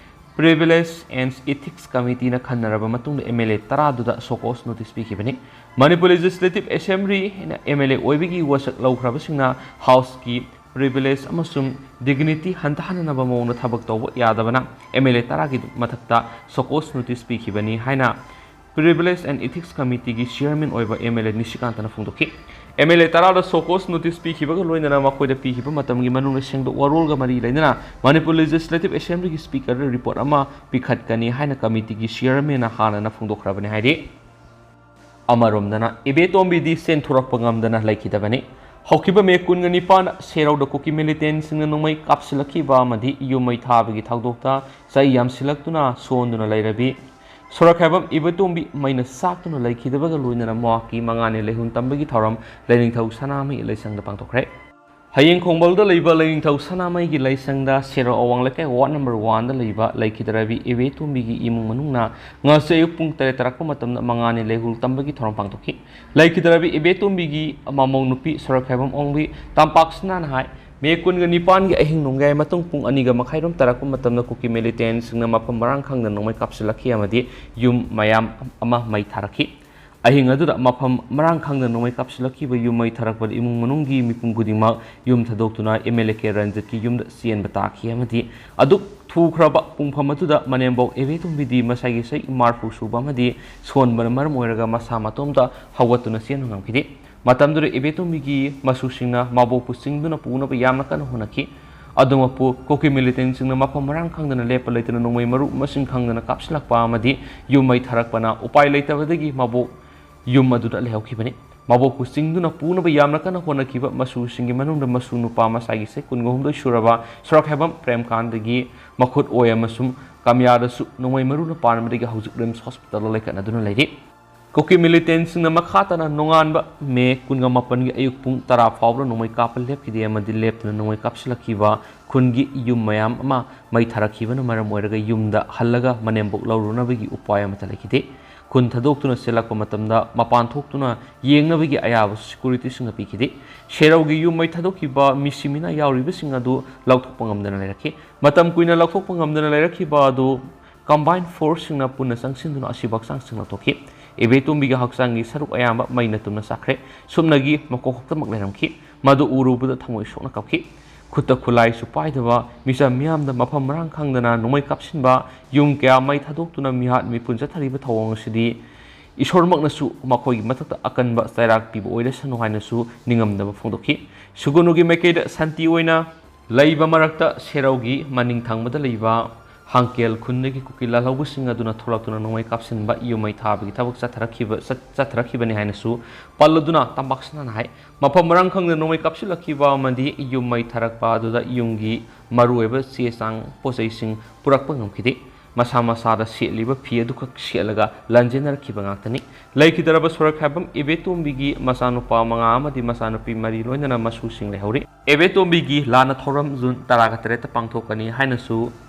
ꯄ꯭ꯔꯤꯚꯤꯂꯦꯖ ꯑꯦꯟ ꯏꯊꯤꯛꯁ ꯀꯃꯤꯇꯤꯅ ꯈꯟꯅꯔꯕ ꯃꯇꯨꯡꯗ ꯑꯦꯝ ꯑꯦꯜ ꯑꯦ ꯇꯔꯥꯗꯨꯗ ꯁꯣꯀꯣꯁ ꯅꯣꯇꯤꯁ ꯄꯤꯈꯤꯕꯅꯤ꯫ ꯃꯅꯤꯄꯨꯔ ꯂꯦꯖꯤꯁꯂꯦꯇꯤꯚ ꯑꯦꯁꯦꯝꯕ꯭ꯂꯤꯅ ꯑꯦꯝ ꯑꯦꯜ ꯑꯦ ꯑꯣꯏꯕꯒꯤ ꯋꯥꯁꯛ ꯂꯧꯈ꯭ꯔꯕꯁꯤꯡꯅ ꯍꯥꯎꯁꯀꯤ ꯄ꯭ꯔꯤꯚꯤꯂꯦꯖ ꯑꯃꯁꯨꯡ ꯗꯤꯒꯅꯤꯇꯤ ꯍꯟꯊꯍꯟꯅꯕ ꯃꯑꯣꯡꯗ ꯊꯕꯛ ꯇꯧꯕ ꯌꯥꯗꯕꯅ ꯑꯦꯝ ꯑꯦꯜ ꯑꯦ ꯇꯔꯥꯒꯤ ꯃꯊꯛꯇ ꯁꯣꯀꯣꯁ ꯅꯣꯇꯤꯁ ꯄꯤꯈꯤꯕꯅꯤ ꯍꯥꯏꯅ ꯄ꯭ꯔꯤꯚꯤꯂꯦꯖ ꯑꯦꯟ ꯏꯊꯤꯛꯁ ꯀꯃꯤꯇꯤꯒꯤ ꯆꯤꯌꯔꯃꯦꯟ ꯑꯣꯏꯕ ꯑꯦꯝ ꯑꯦꯜ ꯑꯦ ꯅꯤꯁꯤꯀꯥꯟꯇꯅ ꯐꯣꯡꯗꯣꯛꯈꯤ꯫ ꯑꯦꯝ ꯑꯦꯜ ꯑꯦ ꯇꯔꯥꯗ ꯁꯣꯀꯣꯁ ꯅꯣꯇꯤꯁ ꯄꯤꯈꯤꯕꯒ ꯂꯣꯏꯅꯅ ꯃꯈꯣꯏꯗ ꯄꯤꯈꯤꯕ ꯃꯇꯝꯒꯤ ꯃꯅꯨꯡꯗ ꯁꯦꯡꯗꯣꯛ ꯋꯥꯔꯣꯜꯒ ꯃꯔꯤ ꯂꯩꯅꯅ ꯃꯅꯤꯄꯨꯔ ꯂꯦꯖꯤꯁꯂꯦꯇꯤꯚ ꯑꯦꯁꯦꯝꯕ꯭ꯂꯤꯒꯤ ꯁ꯭ꯄꯤꯀꯔꯗ ꯔꯤꯄꯣꯔꯠ ꯑꯃ ꯄꯤꯈꯠꯀꯅꯤ ꯍꯥꯏꯅ ꯀꯃꯤꯇꯤꯒꯤ ꯆꯤꯌꯔꯃꯦꯟꯅ ꯍꯥꯟꯅꯅ ꯐꯣꯡꯗꯣꯛꯈ꯭ꯔꯕꯅꯤ ꯍꯥꯏꯔꯤ꯫ ꯑꯃꯔꯣꯝꯗꯅ ꯏꯕꯦꯇꯣꯝꯕꯤꯗꯤ ꯆꯦꯟꯊꯣꯔꯛꯄ ꯉꯝꯗꯅ ꯂꯩꯈꯤꯗꯕꯅꯤ꯫ ꯍꯧꯈꯤꯕ ꯃꯦ ꯀꯨꯟꯒ ꯅꯤꯄꯥꯟ ꯁꯦꯔꯧꯗ ꯀꯨꯀꯤ ꯃꯤꯂꯤꯇꯦꯟꯁꯤꯡꯅ ꯅꯣꯡꯃꯩ ꯀꯥꯞꯁꯤꯜꯂꯛꯈꯤꯕ ꯑꯃꯗꯤ ꯌꯨꯝ ꯃꯩ ꯊꯥꯕꯒꯤ ꯊꯧꯗꯣꯛꯇ ꯆꯩ ꯌꯥꯝꯁꯤꯜꯂꯛꯇꯨꯅ ꯁꯣꯟꯗꯨꯅ ꯂꯩꯔꯕꯤ ꯁꯣꯔꯛꯈꯥꯏꯕꯝ ꯏꯕꯦꯇꯣꯝꯕꯤ ꯃꯩꯅ ꯆꯥꯛꯇꯨꯅ ꯂꯩꯈꯤꯗꯕꯒ ꯂꯣꯏꯅꯅ ꯃꯍꯥꯛꯀꯤ ꯃꯉꯥꯅꯤ ꯂꯩꯍꯨꯟ ꯇꯝꯕꯒꯤ ꯊꯧꯔꯝ ꯂꯥꯏꯅꯤꯡꯊꯧ ꯁꯅꯥꯃꯍꯤ ꯂꯥꯏꯁꯪꯗ ꯄꯥꯡꯊꯣꯛꯈ꯭ꯔꯦ꯫ ꯍꯌꯦꯡ ꯈꯣꯡꯕꯜꯗ ꯂꯩꯕ ꯂꯥꯏꯅꯤꯡꯊꯧ ꯁꯅꯥꯃꯍꯤꯒꯤ ꯂꯥꯏꯁꯪꯗ ꯁꯦꯔꯧ ꯑꯋꯥꯡ ꯂꯩꯀꯥꯏ ward number one ꯗ ꯂꯩꯕ ꯂꯩꯈꯤꯗ꯭ꯔꯕꯤ ꯏꯕꯦꯇꯣꯝꯕꯤꯒꯤ ꯏꯃꯨꯡ ꯃꯅꯨꯡꯅ ꯉꯁꯤ ꯑꯌꯨꯛ ꯄꯨꯡ ꯇꯔꯦꯠ ꯇꯥꯔꯛꯄ ꯃꯇꯝꯗ ꯃꯉꯥꯅꯤ ꯂꯩꯍꯨꯜ ꯇꯝꯕꯒꯤ ꯊꯧꯔꯝ ꯄꯥꯡꯊꯣꯛꯈꯤ꯫ ꯂꯩꯈꯤꯗ꯭ꯔꯕꯤ ꯏꯕꯦꯇꯣꯝꯕꯤꯒꯤ ꯃꯃꯧ ꯅꯨꯄꯤ ꯁꯣꯔꯣꯛꯈꯥꯏꯕꯝ ꯑꯣꯡꯕꯤ ꯇꯝꯄꯥꯛ ꯁꯅꯥꯅ ꯍꯥꯏ, ꯃꯦ ꯀꯨꯟꯒ ꯅꯤꯄꯥꯟꯒꯤ ꯑꯍꯤꯡ ꯅꯣꯡꯌꯥꯏ ꯃꯇꯨꯡ ꯄꯨꯡ ꯑꯅꯤꯒ ꯃꯈꯥꯏꯔꯣꯝ ꯇꯥꯔꯛꯄ ꯃꯇꯝꯗ ꯀꯨꯀꯤ militant ꯁꯤꯡꯅ ꯃꯐꯝ ꯃꯔꯥꯡ ꯈꯪꯗꯅ ꯅꯣꯡꯃꯩ ꯀꯥꯞꯁꯤꯜꯂꯛꯈꯤ ꯑꯃꯗꯤ ꯌꯨꯝ ꯃꯌꯥꯝ ꯑꯃ ꯃꯩ ꯊꯥꯔꯛꯈꯤ꯫ ꯑꯍꯤꯡ ꯑꯗꯨꯗ ꯃꯐꯝ ꯃꯔꯥꯡ ꯈꯪꯗꯅ ꯅꯣꯡꯃꯩ ꯀꯥꯞꯁꯤꯜꯂꯛꯈꯤꯕ ꯌꯨꯝ ꯃꯩ ꯊꯥꯔꯛꯄꯗ ꯏꯃꯨꯡ ꯃꯅꯨꯡꯒꯤ ꯃꯤꯄꯨꯝ ꯈꯨꯗꯤꯡꯃꯛ ꯌꯨꯝ ꯊꯥꯗꯣꯛꯇꯨꯅ MLA ꯀꯦ ꯔꯟꯖꯤꯠꯀꯤ ꯌꯨꯝꯗ ꯆꯦꯟꯕ ꯇꯥꯈꯤ ꯑꯃꯗꯤ ꯑꯗꯨꯛ ꯊꯨꯈ꯭ꯔꯕ ꯄꯨꯡꯐꯝ ꯑꯗꯨꯗ ꯃꯅꯦꯝꯕꯣꯛ ꯏꯕꯦꯇꯣꯝꯕꯤꯗꯤ ꯃꯁꯥꯒꯤ ꯆꯍꯤ ꯃꯔꯤꯐꯨ ꯁꯨꯕ ꯑꯃꯗꯤ ꯁꯣꯟꯕꯅ ꯃꯔꯝ ꯑꯣꯏꯔꯒ ꯃꯁꯥ ꯃꯇꯣꯝꯇ ꯍꯧꯒꯠꯇꯨꯅ ꯆꯦꯟꯕ ꯉꯝꯈꯤꯗꯦ꯫ ꯃꯇꯝꯗꯨꯗ ꯏꯕꯦꯇꯣꯝꯕꯤꯒꯤ ꯃꯁꯨꯁꯤꯡꯅ ꯃꯕꯣꯛꯄꯨ ꯆꯤꯡꯗꯨꯅ ꯄꯨꯅꯕ ꯌꯥꯝꯅ ꯀꯟꯅ ꯍꯣꯠꯅꯈꯤ꯫ ꯑꯗꯨꯃꯛꯄꯨ ꯀꯨꯀꯤ militant ꯁꯤꯡꯅ ꯃꯐꯝ ꯃꯔꯥꯡ ꯈꯪꯗꯅ ꯂꯦꯞꯄ ꯂꯩꯇꯅ ꯅꯣꯡꯃꯩ ꯃꯔꯨ ꯃꯁꯤꯡ ꯈꯪꯗꯅ ꯀꯥꯞꯁꯤꯜꯂꯛꯄ ꯑꯃꯗꯤ ꯌꯨꯝ ꯃꯩ ꯊꯥꯔꯛꯄꯅ ꯎꯄꯥꯏ ꯂꯩꯇꯕꯗꯒꯤ ꯃꯕꯣꯛ ꯌꯨꯝ ꯑꯗꯨꯗ ꯂꯩꯍꯧꯈꯤꯕꯅꯤ꯫ ꯃꯕꯣꯛꯄꯨ ꯆꯤꯡꯗꯨꯅ ꯄꯨꯅꯕ ꯌꯥꯝꯅ ꯀꯟꯅ ꯍꯣꯠꯅꯈꯤꯕ ꯃꯁꯨꯁꯤꯡꯒꯤ ꯃꯅꯨꯡꯗ ꯃꯁꯨ ꯅꯨꯄꯥ ꯃꯁꯥꯒꯤ ꯆꯍꯤ ꯀꯨꯟꯒ ꯍꯨꯝꯗꯣꯏ ꯁꯨꯔꯕ ꯁꯣꯔꯣꯛꯈꯥꯏꯕꯝ ꯄ꯭ꯔꯦꯝꯀꯥꯟꯇꯒꯤ ꯃꯈꯨꯠ ꯑꯣꯏ ꯑꯃꯁꯨꯡ ꯀꯃꯤꯌꯥꯗꯁꯨ ꯅꯣꯡꯃꯩ ꯃꯔꯨꯅ ꯄꯥꯟꯕꯗꯒꯤ ꯍꯧꯖꯤꯛ RIMS hospital ꯗ ꯂꯩꯈꯠꯅꯗꯨꯅ ꯂꯩꯔꯤ꯫ ꯀꯨꯀꯤ militant ꯁꯤꯡꯅ ꯃꯈꯥ ꯇꯥꯅ ꯅꯣꯡꯉꯥꯟꯕ ꯃꯦ ꯀꯨꯟꯒ ꯃꯥꯄꯟꯒꯤ ꯑꯌꯨꯛ ꯄꯨꯡ ꯇꯔꯥ ꯐꯥꯎꯕ ꯅꯣꯡꯃꯩ ꯀꯥꯞꯄ ꯂꯦꯞꯈꯤꯗꯦ ꯑꯃꯗꯤ ꯂꯦꯞꯇꯅ ꯅꯣꯡꯃꯩ ꯀꯥꯞꯁꯤꯜꯂꯛꯈꯤꯕ ꯈꯨꯟꯒꯤ ꯌꯨꯝ ꯃꯌꯥꯝ ꯑꯃ ꯃꯩ ꯊꯥꯔꯛꯈꯤꯕꯅ ꯃꯔꯝ ꯑꯣꯏꯔꯒ ꯌꯨꯝꯗ ꯍꯜꯂꯒ ꯃꯅꯦꯝꯕꯣꯛ ꯂꯧꯔꯨꯅꯕꯒꯤ ꯎꯄꯥꯏ ꯑꯃꯠꯇ ꯂꯩꯈꯤꯗꯦ꯫ ꯈꯨꯟ ꯊꯥꯗꯣꯛꯇꯨꯅ ꯆꯦꯜꯂꯛꯄ ꯃꯇꯝꯗ ꯃꯄꯥꯟ ꯊꯣꯛꯇꯨꯅ ꯌꯦꯡꯅꯕꯒꯤ ꯑꯌꯥꯕꯁꯨ security ꯁꯤꯡꯅ ꯄꯤꯈꯤꯗꯦ꯫ ꯁꯦꯔꯧꯒꯤ ꯌꯨꯝ ꯃꯩ ꯊꯥꯗꯣꯛꯈꯤꯕ ꯃꯤꯁꯤ ꯃꯤꯅꯥ ꯌꯥꯎꯔꯤꯕꯁꯤꯡ ꯑꯗꯨ ꯂꯧꯊꯣꯛꯄ ꯉꯝꯗꯅ ꯂꯩꯔꯛꯈꯤ꯫ ꯃꯇꯝ ꯀꯨꯏꯅ ꯂꯧꯊꯣꯛꯄ ꯉꯝꯗꯅ ꯂꯩꯔꯛꯈꯤꯕ ꯑꯗꯨ combined force ꯁꯤꯡꯅ ꯄꯨꯟꯅ ꯆꯪꯁꯤꯟꯗꯨꯅ ꯑꯁꯤꯕ ꯍꯛꯆꯥꯡꯁꯤꯡ ꯂꯧꯊꯣꯛꯈꯤ꯫ ꯏꯕꯦꯇꯣꯝꯕꯤꯒꯤ ꯍꯛꯆꯥꯡꯒꯤ ꯁꯔꯨꯛ ꯑꯌꯥꯝꯕ ꯃꯩꯅ ꯇꯨꯝꯅ ꯆꯥꯛꯈ꯭ꯔꯦ꯫ ꯁꯨꯞꯅꯒꯤ ꯃꯀꯣꯛ ꯈꯛꯇꯃꯛ ꯂꯩꯔꯝꯈꯤ꯫ ꯃꯗꯨ ꯎꯔꯨꯕꯗ ꯊꯃꯣꯏ ꯁꯣꯛꯅ ꯀꯞꯈꯤ꯫ ꯈꯨꯠꯇ ꯈꯨꯠꯂꯥꯏꯁꯨ ꯄꯥꯏꯗꯕ ꯃꯤꯆꯝ ꯃꯤꯌꯥꯝꯗ ꯃꯐꯝ ꯃꯔꯥꯡ ꯈꯪꯗꯅ ꯅꯣꯡꯃꯩ ꯀꯥꯞꯁꯤꯟꯕ, ꯌꯨꯝ ꯀꯌꯥ ꯃꯩ ꯊꯥꯗꯣꯛꯇꯨꯅ ꯃꯤꯍꯥꯠ ꯃꯤꯄꯨꯟ ꯆꯠꯊꯔꯤꯕ ꯊꯧꯑꯣꯡ ꯑꯁꯤꯗꯤ ꯏꯁꯣꯔꯃꯛꯅꯁꯨ ꯃꯈꯣꯏꯒꯤ ꯃꯊꯛꯇ ꯑꯀꯟꯕ ꯆꯩꯔꯥꯛ ꯄꯤꯕ ꯑꯣꯏꯔꯁꯅꯨ ꯍꯥꯏꯅꯁꯨ ꯅꯤꯡꯉꯝꯗꯕ ꯐꯣꯡꯗꯣꯛꯈꯤ꯫ ꯁꯨꯒꯨꯅꯨꯒꯤ ꯃꯥꯏꯀꯩꯗ ꯁꯥꯟꯇꯤ ꯑꯣꯏꯅ ꯂꯩꯕ ꯃꯔꯛꯇ ꯁꯦꯔꯧꯒꯤ ꯃꯅꯤꯡ ꯊꯪꯕꯗ ꯂꯩꯕ ꯍꯥꯡꯀꯦꯜ ꯈꯨꯟꯗꯒꯤ ꯀꯨꯀꯤ ꯂꯥꯜꯍꯧꯕꯁꯤꯡ ꯑꯗꯨꯅ ꯊꯣꯛꯂꯛꯇꯨꯅ ꯅꯣꯡꯃꯩ ꯀꯥꯞꯁꯤꯟꯕ, ꯌꯨꯝ ꯃꯩ ꯊꯥꯕꯒꯤ ꯊꯕꯛ ꯆꯠꯊꯔꯛꯈꯤꯕ, ꯆꯠ-, ꯆꯠꯊꯔꯛꯈꯤꯕꯅꯤ ꯍꯥꯏꯅꯁꯨ ꯄꯜꯂꯗꯨꯅ ꯇꯝꯄꯥꯛ ꯁꯅꯥꯅ ꯍꯥꯏ꯫ ꯃꯐꯝ ꯃꯔꯥꯡ ꯈꯪꯗꯅ ꯅꯣꯡꯃꯩ ꯀꯥꯞꯁꯤꯜꯂꯛꯈꯤꯕ ꯑꯃꯗꯤ ꯌꯨꯝ ꯃꯩ ꯊꯥꯔꯛꯄ ꯑꯗꯨꯗ ꯌꯨꯝꯒꯤ ꯃꯔꯨꯑꯣꯏꯕ ꯆꯦ ꯆꯥꯡ ꯄꯣꯠ ꯆꯩꯁꯤꯡ ꯄꯨꯔꯛꯄ ꯉꯝꯈꯤꯗꯦ꯫ ꯃꯁꯥ ꯃꯁꯥꯗ ꯁꯦꯠꯂꯤꯕ ꯐꯤ ꯑꯗꯨꯈꯛ ꯁꯦꯠꯂꯒ ꯂꯥꯟꯖꯦꯟꯅꯔꯛꯈꯤꯕ ꯉꯥꯛꯇꯅꯤ꯫ ꯂꯩꯈꯤꯗ꯭ꯔꯕ ꯁꯣꯔꯣꯛꯈꯥꯏꯕꯝ ꯏꯕꯦꯇꯣꯝꯕꯤꯒꯤ ꯃꯆꯥꯅꯨꯄꯥ ꯃꯉꯥ ꯑꯃꯗꯤ ꯃꯆꯥꯅꯨꯄꯤ ꯃꯔꯤ ꯂꯣꯏꯅꯅ ꯃꯁꯨꯁꯤꯡ ꯂꯩꯍꯧꯔꯤ꯫ ꯏꯕꯦꯇꯣꯝꯕꯤꯒꯤ ꯂꯥꯟꯅ ꯊꯧꯔꯝ ꯖꯨꯟ ꯇꯔꯥꯒ ꯇꯔꯦꯠꯇ ꯄꯥꯡꯊꯣꯛꯀꯅꯤ ꯍꯥꯏꯅꯁꯨ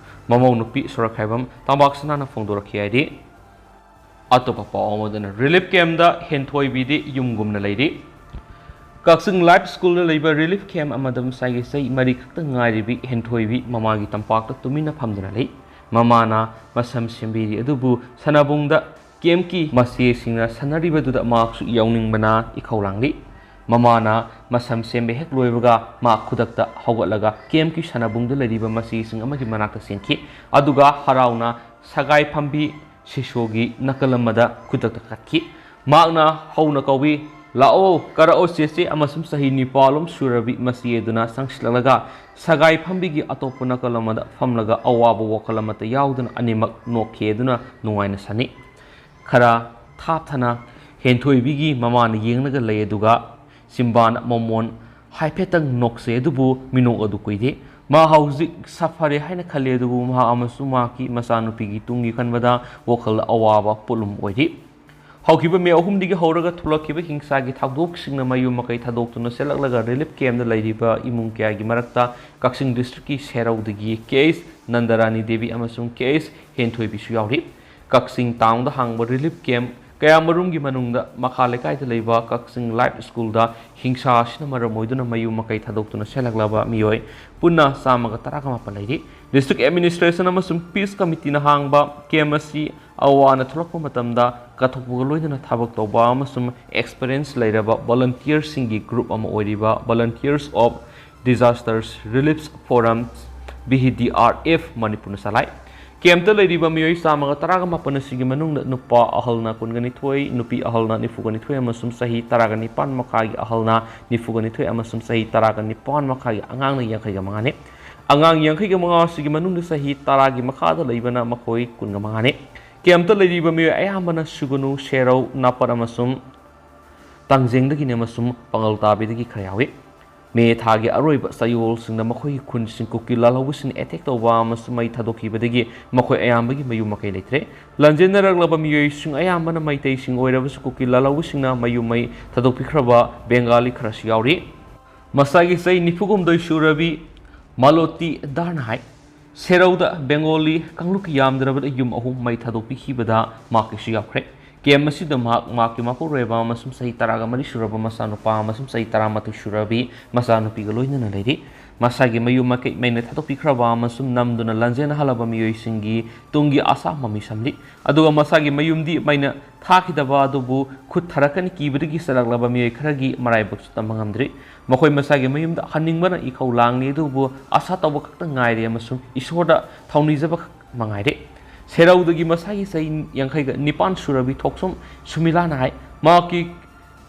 ꯃꯃꯧ ꯅꯨꯄꯤ ꯁꯣꯔꯣꯛꯈꯥꯏꯕꯝ ꯇꯝꯕꯥꯛꯁꯅꯥꯅ ꯐꯣꯡꯗꯣꯔꯛꯈꯤ ꯍꯥꯏꯔꯤ꯫ ꯑꯇꯣꯞꯄ ꯄꯥꯎ ꯑꯃꯗꯅ, ꯔꯤꯂꯤꯐ ꯀꯦꯝꯗ ꯍꯦꯟꯊꯣꯏꯕꯤꯗꯤ ꯌꯨꯝꯒꯨꯝꯅ ꯂꯩꯔꯤ꯫ ꯀꯛꯆꯤꯡ ꯂꯥꯏꯐ ꯁ꯭ꯀꯨꯜꯗ ꯂꯩꯕ ꯔꯤꯂꯤꯐ ꯀꯦꯝ ꯑꯃꯗ ꯃꯁꯥꯒꯤ ꯆꯍꯤ ꯃꯔꯤ ꯈꯛꯇ ꯉꯥꯏꯔꯤꯕꯤ ꯍꯦꯟꯊꯣꯏꯕꯤ ꯃꯃꯥꯒꯤ ꯇꯝꯄꯥꯛꯇ ꯇꯨꯃꯤꯟꯅ ꯐꯝꯗꯨꯅ ꯂꯩ꯫ ꯃꯃꯥꯅ ꯃꯁꯝ ꯁꯦꯝꯕꯤꯔꯤ, ꯑꯗꯨꯕꯨ ꯁꯅꯥꯕꯨꯡꯗ ꯀꯦꯝꯀꯤ ꯃꯆꯦꯁꯤꯡꯅ ꯁꯥꯟꯅꯔꯤꯕꯗꯨꯗ ꯃꯍꯥꯛꯁꯨ ꯌꯥꯎꯅꯤꯡꯕꯅ ꯏꯈꯧ ꯂꯥꯡꯂꯤ꯫ ꯃꯃꯥꯅ ꯃꯁꯝ ꯁꯦꯝꯕ ꯍꯦꯛ ꯂꯣꯏꯕꯒ ꯃꯍꯥꯛ ꯈꯨꯗꯛꯇ ꯍꯧꯒꯠꯂꯒ ꯀꯦꯝꯀꯤ ꯁꯥꯟꯅꯕꯨꯡꯗ ꯂꯩꯔꯤꯕ ꯃꯆꯦꯁꯤꯡ ꯑꯃꯒꯤ ꯃꯅꯥꯛꯇ ꯆꯦꯟꯈꯤ꯫ ꯑꯗꯨꯒ ꯍꯔꯥꯎꯅ ꯁꯒꯥꯏ ꯐꯝꯕꯤ ꯁꯤꯁꯣꯒꯤ ꯅꯥꯀꯜ ꯑꯃꯗ ꯈꯨꯗꯛꯇ ꯀꯠꯈꯤ꯫ ꯃꯍꯥꯛꯅ ꯍꯧꯅ ꯀꯧꯏ, "ꯂꯥꯛꯑꯣ, ꯀꯥꯔꯛꯑꯣ ꯆꯦꯆꯦ" ꯑꯃꯁꯨꯡ ꯆꯍꯤ ꯅꯤꯄꯥꯜꯂꯣꯝ ꯁꯨꯔꯕꯤ ꯃꯆꯦ ꯑꯗꯨꯅ ꯆꯪꯁꯤꯜꯂꯛꯂꯒ ꯁꯒꯥꯏ ꯐꯝꯕꯤꯒꯤ ꯑꯇꯣꯞꯄ ꯅꯥꯀꯜ ꯑꯃꯗ ꯐꯝꯂꯒ ꯑꯋꯥꯕ ꯋꯥꯈꯜ ꯑꯃꯠꯇ ꯌꯥꯎꯗꯅ ꯑꯅꯤꯃꯛ ꯅꯣꯛꯈꯤ ꯑꯗꯨꯅ ꯅꯨꯡꯉꯥꯏꯅ ꯁꯥꯟꯅꯩ꯫ ꯈꯔ ꯊꯥꯞꯊꯅ ꯍꯦꯟꯊꯣꯏꯕꯤꯒꯤ ꯃꯃꯥꯅ ꯌꯦꯡꯂꯒ ꯂꯩ, ꯑꯗꯨꯒ ꯆꯤꯝꯕꯥꯟ ꯑꯃꯃꯣꯟ ꯍꯥꯏꯐꯦꯠꯇꯪ ꯅꯣꯛꯆꯩ, ꯑꯗꯨꯕꯨ ꯃꯤꯅꯣꯛ ꯑꯗꯨ ꯀꯨꯏꯗꯦ꯫ ꯃꯥ ꯍꯧꯖꯤꯛ ꯁꯥꯐꯔꯦ ꯍꯥꯏꯅ ꯈꯜꯂꯤ, ꯑꯗꯨꯕꯨ ꯃꯍꯥꯛ ꯑꯃꯁꯨꯡ ꯃꯍꯥꯛꯀꯤ ꯃꯆꯥꯅꯨꯄꯤꯒꯤ ꯇꯨꯡꯒꯤ ꯈꯟꯕꯗ ꯋꯥꯈꯜꯗ ꯑꯋꯥꯕ ꯄꯣꯠꯂꯨꯝ ꯑꯣꯏꯔꯤ꯫ ꯍꯧꯈꯤꯕ ꯃꯦ ꯑꯍꯨꯝꯗꯒꯤ ꯍꯧꯔꯒ ꯊꯣꯛꯂꯛꯈꯤꯕ ꯍꯤꯡꯁꯥꯒꯤ ꯊꯧꯗꯣꯛꯁꯤꯡꯅ ꯃꯌꯨꯝ ꯃꯀꯩ ꯊꯥꯗꯣꯛꯇꯨꯅ ꯆꯦꯜꯂꯛꯂꯒ ꯔꯤꯂꯤꯐ ꯀꯦꯝꯗ ꯂꯩꯔꯤꯕ ꯏꯃꯨꯡ ꯀꯌꯥꯒꯤ ꯃꯔꯛꯇ ꯀꯛꯆꯤꯡ ꯗꯤꯁꯇ꯭ꯔꯤꯛꯀꯤ ꯁꯦꯔꯧꯗꯒꯤ ꯀꯦ ꯑꯦꯁ ꯅꯟꯗꯔꯥꯅꯤ ꯗꯦꯕꯤ ꯑꯃꯁꯨꯡ ꯀꯦ ꯑꯦꯁ ꯍꯦꯟꯊꯣꯏꯕꯤꯁꯨ ꯌꯥꯎꯔꯤ꯫ ꯀꯛꯆꯤꯡ ꯇꯥꯎꯟꯗ ꯍꯥꯡꯕ ꯔꯤꯂꯤꯐ ꯀꯦꯝ ꯀꯌꯥꯃꯔꯨꯝꯒꯤ ꯃꯅꯨꯡꯗ ꯃꯈꯥ ꯂꯩꯀꯥꯏꯗ ꯂꯩꯕ ꯀꯛꯆꯤꯡ ꯂꯥꯏꯐ ꯁ꯭ꯀꯨꯜꯗ ꯍꯤꯡꯁꯥ ꯑꯁꯤꯅ ꯃꯔꯝ ꯑꯣꯏꯗꯨꯅ ꯃꯌꯨꯝ ꯃꯀꯩ ꯊꯥꯗꯣꯛꯇꯨꯅ ꯆꯦꯜꯂꯛꯂꯕ ꯃꯤꯑꯣꯏ ꯄꯨꯟꯅ ꯆꯥꯝꯃꯒ ꯇꯔꯥꯒ ꯃꯥꯄꯟ ꯂꯩꯔꯤ꯫ ꯗꯤꯁꯇ꯭ꯔꯤꯛ ꯑꯦꯗꯃꯤꯅꯤꯁꯇ꯭ꯔꯦꯁꯟ ꯑꯃꯁꯨꯡ ꯄꯤꯁ ꯀꯃꯤꯇꯤꯅ ꯍꯥꯡꯕ ꯀꯦꯝ ꯑꯁꯤ ꯑꯋꯥ ꯑꯅꯥ ꯊꯣꯛꯂꯛꯄ ꯃꯇꯝꯗ ꯀꯠꯊꯣꯛꯄꯒ ꯂꯣꯏꯅꯅ ꯊꯕꯛ ꯇꯧꯕ ꯑꯃꯁꯨꯡ ꯑꯦꯛꯁꯄꯤꯔꯤꯌꯦꯟꯁ ꯂꯩꯔꯕ ꯚꯣꯂꯨꯟꯇꯤꯌꯔꯁꯤꯡꯒꯤ ꯒ꯭ꯔꯨꯞ ꯑꯃ ꯑꯣꯏꯔꯤꯕ Volunteers of Disasters Relief Forum, V D R F, ꯃꯅꯤꯄꯨꯔꯅ ꯆꯂꯥꯏ꯫ ꯀꯦꯝꯇ ꯂꯩꯔꯤꯕ ꯃꯤꯑꯣꯏ ꯆꯥꯝꯃꯒ ꯇꯔꯥꯒ ꯃꯥꯄꯟ ꯑꯁꯤꯒꯤ ꯃꯅꯨꯡꯗ ꯅꯨꯄꯥ ꯑꯍꯜꯅ ꯀꯨꯟꯒ ꯅꯤꯊꯣꯏ, ꯅꯨꯄꯤ ꯑꯍꯜꯅ ꯅꯤꯐꯨꯒ ꯅꯤꯊꯣꯏ ꯑꯃꯁꯨꯡ ꯆꯍꯤ ꯇꯔꯥꯒ ꯅꯤꯄꯥꯟ ꯃꯈꯥꯒꯤ ꯑꯍꯜꯅ ꯅꯤꯐꯨꯒ ꯅꯤꯊꯣꯏ ꯑꯃꯁꯨꯡ ꯆꯍꯤ ꯇꯔꯥꯒ ꯅꯤꯄꯥꯟ ꯃꯈꯥꯒꯤ ꯑꯉꯥꯡꯅ ꯌꯥꯡꯈꯩꯒ ꯃꯉꯥꯅꯤ꯫ ꯑꯉꯥꯡ ꯌꯥꯡꯈꯩꯒ ꯃꯉꯥ ꯑꯁꯤꯒꯤ ꯃꯅꯨꯡꯗ ꯆꯍꯤ ꯇꯔꯥꯒꯤ ꯃꯈꯥꯗ ꯂꯩꯕꯅ ꯃꯈꯣꯏ ꯀꯨꯟꯒ ꯃꯉꯥꯅꯤ꯫ ꯀꯦꯝꯇ ꯂꯩꯔꯤꯕ ꯃꯤꯑꯣꯏ ꯑꯌꯥꯝꯕꯅ ꯁꯨꯒꯅꯨ, ꯁꯦꯔꯧ, ꯅꯥꯄꯠ ꯑꯃꯁꯨꯡ ꯇꯥꯡꯖꯦꯡꯗꯒꯤꯅꯤ ꯑꯃꯁꯨꯡ ꯄꯥꯉꯜ ꯇꯥꯕꯤꯗꯒꯤ ꯈꯔ ꯌꯥꯎꯏ꯫ ꯃꯦ ꯊꯥꯒꯤ ꯑꯔꯣꯏꯕ ꯆꯌꯣꯜꯁꯤꯡꯗ ꯃꯈꯣꯏꯒꯤ ꯈꯨꯟꯁꯤꯡ ꯀꯨꯀꯤ ꯂꯥꯜꯍꯧꯕꯁꯤꯡꯅ ꯑꯦꯇꯦꯛ ꯇꯧꯕ ꯑꯃꯁꯨꯡ ꯃꯩ ꯊꯥꯗꯣꯛꯈꯤꯕꯗꯒꯤ ꯃꯈꯣꯏ ꯑꯌꯥꯝꯕꯒꯤ ꯃꯌꯨꯝ ꯃꯀꯩ ꯂꯩꯇ꯭ꯔꯦ꯫ ꯂꯥꯟꯖꯦꯟꯅꯔꯛꯂꯕ ꯃꯤꯑꯣꯏꯁꯤꯡ ꯑꯌꯥꯝꯕꯅ ꯃꯩꯇꯩꯁꯤꯡ ꯑꯣꯏꯔꯕꯁꯨ ꯀꯨꯀꯤ ꯂꯥꯜꯍꯧꯕꯁꯤꯡꯅ ꯃꯌꯨꯝ ꯃꯩ ꯊꯥꯗꯣꯛꯄꯤꯈ꯭ꯔꯕ ꯕꯦꯡꯒꯥꯂꯤ ꯈꯔꯁꯨ ꯌꯥꯎꯔꯤ꯫ ꯃꯁꯥꯒꯤ ꯆꯍꯤ ꯅꯤꯐꯨ ꯍꯨꯝꯗꯣꯏ ꯁꯨꯔꯕꯤ ꯃꯥꯂꯣꯇꯤ ꯗꯥꯔꯅ ꯍꯥꯏ, ꯁꯦꯔꯧꯗ ꯕꯦꯡꯒꯣꯂꯤ ꯀꯥꯡꯂꯨꯞꯀꯤ ꯌꯥꯝꯗ꯭ꯔꯕꯗ ꯌꯨꯝ ꯑꯍꯨꯝ ꯃꯩ ꯊꯥꯗꯣꯛꯄꯤꯈꯤꯕꯗ ꯃꯍꯥꯛꯀꯤꯁꯨ ꯌꯥꯎꯈ꯭ꯔꯦ꯫ ꯀꯦꯝ ꯑꯁꯤꯗ ꯃꯍꯥꯛ, ꯃꯍꯥꯛꯀꯤ ꯃꯄꯨꯔꯣꯏꯕ ꯑꯃꯁꯨꯡ ꯆꯍꯤ ꯇꯔꯥꯒ ꯃꯔꯤ ꯁꯨꯔꯕ ꯃꯆꯥꯅꯨꯄꯥ ꯑꯃꯁꯨꯡ ꯆꯍꯤ ꯇꯔꯥꯃꯥꯊꯣꯏ ꯁꯨꯔꯕꯤ ꯃꯆꯥꯅꯨꯄꯤꯒ ꯂꯣꯏꯅꯅ ꯂꯩꯔꯤ꯫ ꯃꯁꯥꯒꯤ ꯃꯌꯨꯝ ꯃꯀꯩ ꯃꯩꯅ ꯊꯥꯗꯣꯛꯄꯤꯈ꯭ꯔꯕ ꯑꯃꯁꯨꯡ ꯅꯝꯗꯨꯅ ꯂꯥꯟꯖꯦꯟꯅꯍꯜꯂꯕ ꯃꯤꯑꯣꯏꯁꯤꯡꯒꯤ ꯇꯨꯡꯒꯤ ꯑꯁꯥ ꯃꯃꯤ ꯁꯝꯂꯤ꯫ ꯑꯗꯨꯒ ꯃꯁꯥꯒꯤ ꯃꯌꯨꯝꯗꯤ ꯃꯩꯅ ꯊꯥꯈꯤꯗꯕ ꯑꯗꯨꯕꯨ ꯈꯨꯠ ꯊꯥꯔꯛꯀꯅꯤ ꯀꯤꯕꯗꯒꯤ ꯆꯦꯜꯂꯛꯂꯕ ꯃꯤꯑꯣꯏ ꯈꯔꯒꯤ ꯃꯔꯥꯏꯕꯛꯁꯨ ꯇꯝꯕ ꯉꯝꯗ꯭ꯔꯤ꯫ ꯃꯈꯣꯏ ꯃꯁꯥꯒꯤ ꯃꯌꯨꯝꯗ ꯍꯟꯅꯤꯡꯕꯅ ꯏꯈꯧ ꯂꯥꯡꯂꯤ, ꯑꯗꯨꯕꯨ ꯑꯁꯥ ꯇꯧꯕ ꯈꯛꯇ ꯉꯥꯏꯔꯦ ꯑꯃꯁꯨꯡ ꯏꯁꯣꯔꯗ ꯊꯧꯅꯤꯖꯕ ꯈꯛ ꯃꯉꯥꯏꯔꯦ꯫ ꯁꯦꯔꯧꯗꯒꯤ ꯃꯁꯥꯒꯤ ꯆꯍꯤ ꯌꯥꯡꯈꯩꯒ ꯅꯤꯄꯥꯟ ꯁꯨꯔꯕꯤ ꯊꯣꯛꯁꯨꯝ ꯁꯨꯃꯤꯂꯥꯅ ꯍꯥꯏ, ꯃꯍꯥꯛꯀꯤ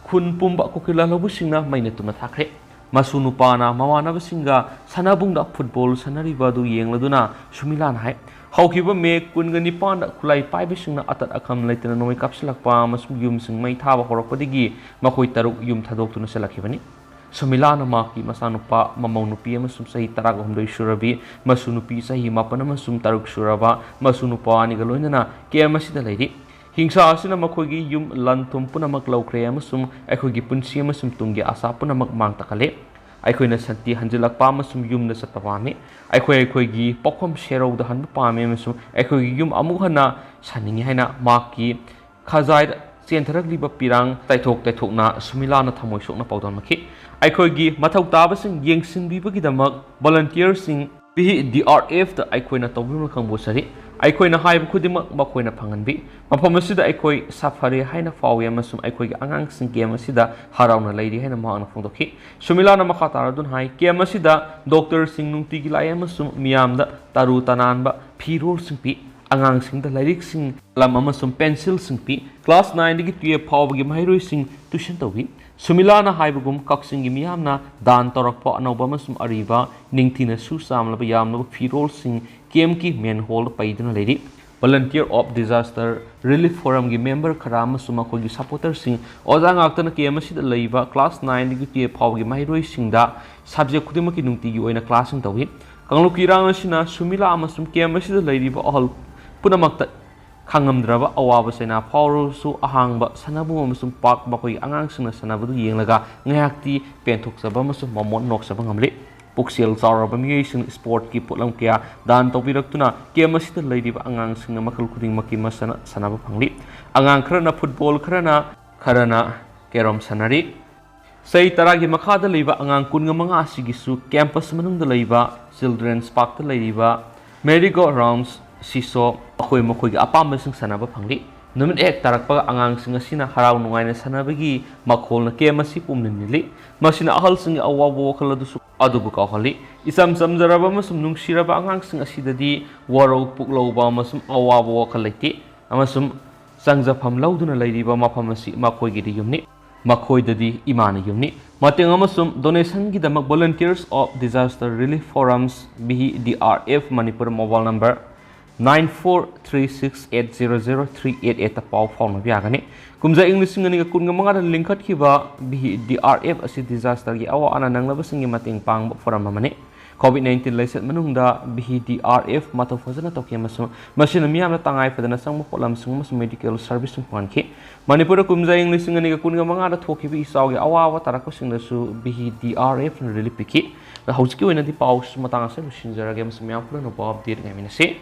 ꯈꯨꯟ ꯄꯨꯝꯕ ꯀꯨꯀꯤ ꯂꯥꯜꯍꯧꯕꯁꯤꯡꯅ ꯃꯩꯅ ꯇꯨꯝꯅ ꯊꯥꯈ꯭ꯔꯦ꯫ ꯃꯁꯨ ꯅꯨꯄꯥꯅ ꯃꯃꯥꯟꯅꯕꯁꯤꯡꯒ ꯁꯥꯟꯅꯕꯨꯡꯗ ꯐꯨꯠꯕꯣꯜ ꯁꯥꯟꯅꯔꯤꯕ ꯑꯗꯨ ꯌꯦꯡꯂꯗꯨꯅ ꯁꯨꯃꯤꯂꯥꯅ ꯍꯥꯏ, ꯍꯧꯈꯤꯕ ꯃꯦ ꯀꯨꯟꯒ ꯅꯤꯄꯥꯟꯗ ꯈꯨꯠꯂꯥꯏ ꯄꯥꯏꯕꯁꯤꯡꯅ ꯑꯇꯠ ꯑꯈꯝ ꯂꯩꯇꯅ ꯅꯣꯡꯃꯩ ꯀꯥꯞꯁꯤꯜꯂꯛꯄ ꯑꯃꯁꯨꯡ ꯌꯨꯝꯁꯤꯡ ꯃꯩ ꯊꯥꯕ ꯍꯧꯔꯛꯄꯗꯒꯤ ꯃꯈꯣꯏ ꯇꯔꯨꯛ ꯌꯨꯝ ꯊꯥꯗꯣꯛꯇꯨꯅ ꯆꯠꯂꯛꯈꯤꯕꯅꯤ꯫ ꯁꯨꯃꯤꯂꯥꯅ ꯃꯍꯥꯛꯀꯤ ꯃꯆꯥꯅꯨꯄꯥ, ꯃꯃꯧ ꯅꯨꯄꯤ ꯑꯃꯁꯨꯡ ꯆꯍꯤ ꯇꯔꯥꯒ ꯍꯨꯝꯗꯣꯏ ꯁꯨꯔꯕꯤ ꯃꯁꯨ ꯅꯨꯄꯤ ꯆꯍꯤ ꯃꯥꯄꯟ ꯑꯃꯁꯨꯡ ꯇꯔꯨꯛ ꯁꯨꯔꯕ ꯃꯁꯨ ꯅꯨꯄꯥ ꯑꯅꯤꯒ ꯂꯣꯏꯅꯅ ꯀꯦꯝ ꯑꯁꯤꯗ ꯂꯩꯔꯤ꯫ ꯍꯤꯡꯁꯥ ꯑꯁꯤꯅ ꯃꯈꯣꯏꯒꯤ ꯌꯨꯝ, ꯂꯟ ꯊꯨꯝ ꯄꯨꯝꯅꯃꯛ ꯂꯧꯈ꯭ꯔꯦ ꯑꯃꯁꯨꯡ ꯑꯩꯈꯣꯏꯒꯤ ꯄꯨꯟꯁꯤ ꯑꯃꯁꯨꯡ ꯇꯨꯡꯒꯤ ꯑꯁꯥ ꯄꯨꯝꯅꯃꯛ ꯃꯥꯡ ꯇꯥꯛꯍꯜꯂꯦ꯫ ꯑꯩꯈꯣꯏꯅ ꯁꯛꯇꯤ ꯍꯟꯖꯤꯜꯂꯛꯄ ꯑꯃꯁꯨꯡ ꯌꯨꯝꯗ ꯆꯠꯄ ꯄꯥꯝꯃꯤ꯫ ꯑꯩꯈꯣꯏ ꯑꯩꯈꯣꯏꯒꯤ ꯄꯣꯛꯐꯝ ꯁꯦꯔꯧꯗ ꯍꯟꯕ ꯄꯥꯝꯃꯤ ꯑꯃꯁꯨꯡ ꯑꯩꯈꯣꯏꯒꯤ ꯌꯨꯝ ꯑꯃꯨꯛ ꯍꯟꯅ ꯁꯥꯅꯤꯡꯉꯤ ꯍꯥꯏꯅ ꯃꯍꯥꯛꯀꯤ ꯈꯖꯥꯏꯗ ꯆꯦꯟꯊꯔꯛꯂꯤꯕ ꯄꯤꯔꯥꯡ ꯇꯩꯊꯣꯛ ꯇꯩꯊꯣꯛꯅ ꯁꯨꯃꯤꯂꯥꯅ ꯊꯃꯣꯏ ꯁꯣꯛꯅ ꯄꯥꯎꯗꯝꯂꯛꯈꯤ꯫ ꯑꯩꯈꯣꯏꯒꯤ ꯃꯊꯧ ꯇꯥꯕꯁꯤꯡ ꯌꯦꯡꯁꯤꯟꯕꯤꯕꯒꯤꯗꯃꯛ ꯚꯣꯂꯨꯟꯇꯤꯌꯔꯁꯤꯡ, ꯚꯤ ꯗꯤ ꯑꯥꯔ ꯑꯦꯐꯇ ꯑꯩꯈꯣꯏꯅ ꯇꯧꯕꯤꯃꯜ ꯈꯪꯕ ꯎꯠꯆꯔꯤ꯫ ꯑꯩꯈꯣꯏꯅ ꯍꯥꯏꯕ ꯈꯨꯗꯤꯡꯃꯛ ꯃꯈꯣꯏꯅ ꯐꯪꯍꯟꯕꯤ꯫ ꯃꯐꯝ ꯑꯁꯤꯗ ꯑꯩꯈꯣꯏ ꯁꯥꯐꯔꯦ ꯍꯥꯏꯅ ꯐꯥꯎꯏ ꯑꯃꯁꯨꯡ ꯑꯩꯈꯣꯏꯒꯤ ꯑꯉꯥꯡꯁꯤꯡ ꯀꯦꯝ ꯑꯁꯤꯗ ꯍꯔꯥꯎꯅ ꯂꯩꯔꯤ ꯍꯥꯏꯅ ꯃꯍꯥꯛꯅ ꯐꯣꯡꯗꯣꯛꯈꯤ꯫ ꯁꯨꯃꯤꯂꯥꯅ ꯃꯈꯥ ꯇꯥꯔꯗꯨꯅ ꯍꯥꯏ, ꯀꯦꯝ ꯑꯁꯤꯗ ꯗꯣꯛꯇꯔꯁꯤꯡ ꯅꯨꯡꯇꯤꯒꯤ ꯂꯥꯛꯏ ꯑꯃꯁꯨꯡ ꯃꯤꯌꯥꯝꯗ ꯇꯔꯨ ꯇꯅꯥꯟꯕ ꯐꯤꯔꯣꯜꯁꯤꯡ ꯄꯤ꯫ ꯑꯉꯥꯡꯁꯤꯡꯗ ꯂꯥꯏꯔꯤꯛꯁꯤꯡ, ꯀꯂꯝ ꯑꯃꯁꯨꯡ ꯄꯦꯟꯁꯤꯜꯁꯤꯡ ꯄꯤ꯫ ꯀ꯭ꯂꯥꯁ ꯅꯥꯏꯟꯗꯒꯤ ꯇꯨꯌꯦꯜꯐ ꯐꯥꯎꯕꯒꯤ ꯃꯍꯩꯔꯣꯏꯁꯤꯡ ꯇ꯭ꯌꯨꯁꯟ ꯇꯧꯏ꯫ ꯁꯨꯃꯤꯂꯥꯅ ꯍꯥꯏꯕꯒꯨꯝ, ꯀꯛꯆꯤꯡꯒꯤ ꯃꯤꯌꯥꯝꯅ ꯗꯥꯟ ꯇꯧꯔꯛꯄ ꯑꯅꯧꯕ ꯑꯃꯁꯨꯡ ꯑꯔꯤꯕ, ꯅꯤꯡꯊꯤꯅ ꯁꯨ ꯆꯥꯝꯂꯕ ꯌꯥꯝꯂꯕ ꯐꯤꯔꯣꯜꯁꯤꯡ ꯀꯦꯝꯀꯤ ꯃꯦꯟ ꯍꯣꯜꯗ ꯄꯩꯗꯨꯅ ꯂꯩꯔꯤ꯫ Volunteer of Disaster Relief Forumꯒꯤ member ꯈꯔ ꯑꯃꯁꯨꯡ ꯃꯈꯣꯏꯒꯤ supporterꯁꯤꯡ, ꯑꯣꯖꯥ ꯉꯥꯛꯇꯅ camp ꯑꯁꯤꯗ ꯂꯩꯕ class nineꯗꯒꯤ twelve ꯐꯥꯎꯕꯒꯤ ꯃꯍꯩꯔꯣꯏꯁꯤꯡꯗ subject ꯈꯨꯗꯤꯡꯃꯛꯀꯤ ꯅꯨꯡꯇꯤꯒꯤ ꯑꯣꯏꯅ classꯁꯤꯡ ꯇꯧꯏ꯫ ꯀꯥꯡꯂꯨꯞꯀꯤ ꯏꯔꯥꯡ ꯑꯁꯤꯅ ꯁꯨꯃꯤꯂꯥ ꯑꯃꯁꯨꯡ camp ꯑꯁꯤꯗ ꯂꯩꯔꯤꯕ ꯑꯍꯜ ꯄꯨꯝꯅꯃꯛꯇ ꯈꯥꯡꯉꯝꯗ꯭ꯔꯕ ꯑꯋꯥꯕ ꯆꯩꯅꯥ ꯐꯥꯎꯔꯕꯁꯨ, ꯑꯍꯥꯡꯕ ꯁꯥꯟꯅꯕꯨꯡ ꯑꯃꯁꯨꯡ park ꯃꯈꯣꯏꯒꯤ ꯑꯉꯥꯡꯁꯤꯡꯅ ꯁꯥꯟꯅꯕꯗꯨ ꯌꯦꯡꯂꯒ ꯉꯥꯏꯍꯥꯛꯇꯤ ꯄꯦꯟꯊꯣꯛꯆꯕ ꯑꯃꯁꯨꯡ ꯃꯃꯣꯟ ꯅꯣꯛꯆꯕ ꯉꯝꯂꯤ꯫ ꯄꯨꯛꯆꯦꯜ ꯆꯥꯎꯔꯕ ꯃꯤꯑꯣꯏꯁꯤꯡꯅ sportꯀꯤ ꯄꯣꯠꯂꯝ ꯀꯌꯥ ꯗꯥꯟ ꯇꯧꯕꯤꯔꯛꯇꯨꯅ camp ꯑꯁꯤꯗ ꯂꯩꯔꯤꯕ ꯑꯉꯥꯡꯁꯤꯡꯅ ꯃꯈꯜ ꯈꯨꯗꯤꯡꯃꯛꯀꯤ ꯃꯁꯥꯟꯅ ꯁꯥꯟꯅꯕ ꯐꯪꯂꯤ꯫ ꯑꯉꯥꯡ ꯈꯔꯅ football, ꯈꯔꯅ, ꯈꯔꯅ carrom ꯁꯥꯟꯅꯔꯤ꯫ ꯆꯍꯤ ꯇꯔꯥꯒꯤ ꯃꯈꯥꯗ ꯂꯩꯕ ꯑꯉꯥꯡ ꯀꯨꯟꯒ ꯃꯉꯥ ꯑꯁꯤꯒꯤꯁꯨ campus ꯃꯅꯨꯡꯗ ꯂꯩꯕ children's parkꯇ ꯂꯩꯔꯤꯕ merry-go-rounds, seesaw, ꯃꯈꯣꯏ ꯃꯈꯣꯏꯒꯤ ꯑꯄꯥꯝꯕꯁꯤꯡ ꯁꯥꯟꯅꯕ ꯐꯪꯂꯤ꯫ ꯅꯨꯃꯤꯠ ꯍꯦꯛ ꯇꯥꯔꯛꯄꯒ ꯑꯉꯥꯡꯁꯤꯡ ꯑꯁꯤꯅ ꯍꯔꯥꯎ ꯅꯨꯡꯉꯥꯏꯅ ꯁꯥꯟꯅꯕꯒꯤ ꯃꯈꯣꯜꯅ camp ꯑꯁꯤ ꯄꯨꯝꯅ ꯅꯤꯜꯂꯤ꯫ ꯃꯁꯤꯅ ꯑꯍꯜꯁꯤꯡꯒꯤ ꯑꯋꯥꯕ ꯋꯥꯈꯜ ꯑꯗꯨꯁꯨ, ꯑꯗꯨꯕꯨ ꯀꯥꯎꯍꯜꯂꯤ꯫ ꯏꯆꯝ ꯆꯝꯖꯔꯕ ꯑꯃꯁꯨꯡ ꯅꯨꯡꯁꯤꯔꯕ ꯑꯉꯥꯡꯁꯤꯡ ꯑꯁꯤꯗꯗꯤ ꯋꯥꯔꯧ ꯄꯨꯛꯂꯧꯕ ꯑꯃꯁꯨꯡ ꯑꯋꯥꯕ ꯋꯥꯈꯜ ꯂꯩꯇꯦ, ꯑꯃꯁꯨꯡ ꯆꯪꯖꯐꯝ ꯂꯧꯗꯨꯅ ꯂꯩꯔꯤꯕ ꯃꯐꯝ ꯑꯁꯤ ꯃꯈꯣꯏꯒꯤꯗꯤ ꯌꯨꯝꯅꯤ꯫ ꯃꯈꯣꯏꯗꯗꯤ ꯏꯃꯥꯅ ꯌꯨꯝꯅꯤ꯫ ꯃꯇꯦꯡ ꯑꯃꯁꯨꯡ donationꯒꯤꯗꯃꯛ Volunteers of Disaster Relief Forums, V D R F, Manipur mobile number nine four three six eight zero zero three eight eight ꯇ ꯄꯥꯎ ꯐꯥꯎꯅꯕ ꯌꯥꯒꯅꯤ꯫ ꯀꯨꯝꯖꯥ ꯏꯪ ꯂꯤꯁꯤꯡ ꯑꯅꯤꯒ ꯀꯨꯟꯒ ꯃꯉꯥꯗ ꯂꯤꯡꯈꯠꯈꯤꯕ V D R F ꯑꯁꯤ disasterꯒꯤ ꯑꯋꯥ ꯑꯅꯥ ꯅꯪꯂꯕꯁꯤꯡꯒꯤ ꯃꯇꯦꯡ ꯄꯥꯡꯕ forum ꯑꯃꯅꯤ꯫ COVID nineteen ꯂꯥꯏꯆꯠ ꯃꯅꯨꯡꯗ V D R F ꯃꯊꯧ ꯐꯖꯅ ꯇꯧꯈꯤ ꯑꯃꯁꯨꯡ ꯃꯁꯤꯅ ꯃꯤꯌꯥꯝꯅ ꯇꯉꯥꯏ ꯐꯗꯅ ꯆꯪꯕ ꯄꯣꯠꯂꯝꯁꯤꯡ ꯑꯃꯁꯨꯡ medical serviceꯁꯤꯡ ꯐꯪꯍꯟꯈꯤ꯫ ꯃꯅꯤꯄꯨꯔꯗ ꯀꯨꯝꯖꯥ ꯏꯪ ꯂꯤꯁꯤꯡ ꯑꯅꯤꯒ ꯀꯨꯟꯒ ꯃꯉꯥꯗ ꯊꯣꯛꯈꯤꯕ ꯏꯆꯥꯎꯒꯤ ꯑꯋꯥꯕ ꯇꯥꯔꯛꯄꯁꯤꯡꯗꯁꯨ V D R Fꯅ relief ꯄꯤꯈꯤ꯫ ꯑꯗ ꯍꯧꯖꯤꯛꯀꯤ ꯑꯣꯏꯅꯗꯤ ꯄꯥꯎꯁꯤ ꯃꯇꯥꯡ ꯑꯁꯤꯗ ꯂꯣꯏꯁꯤꯟꯖꯔꯒꯦ ꯑꯃꯁꯨꯡ ꯃꯌꯥꯝ ꯄꯨꯝꯅꯃꯛꯄꯨ update ꯉꯥꯏꯃꯤꯟꯅꯁꯤ꯫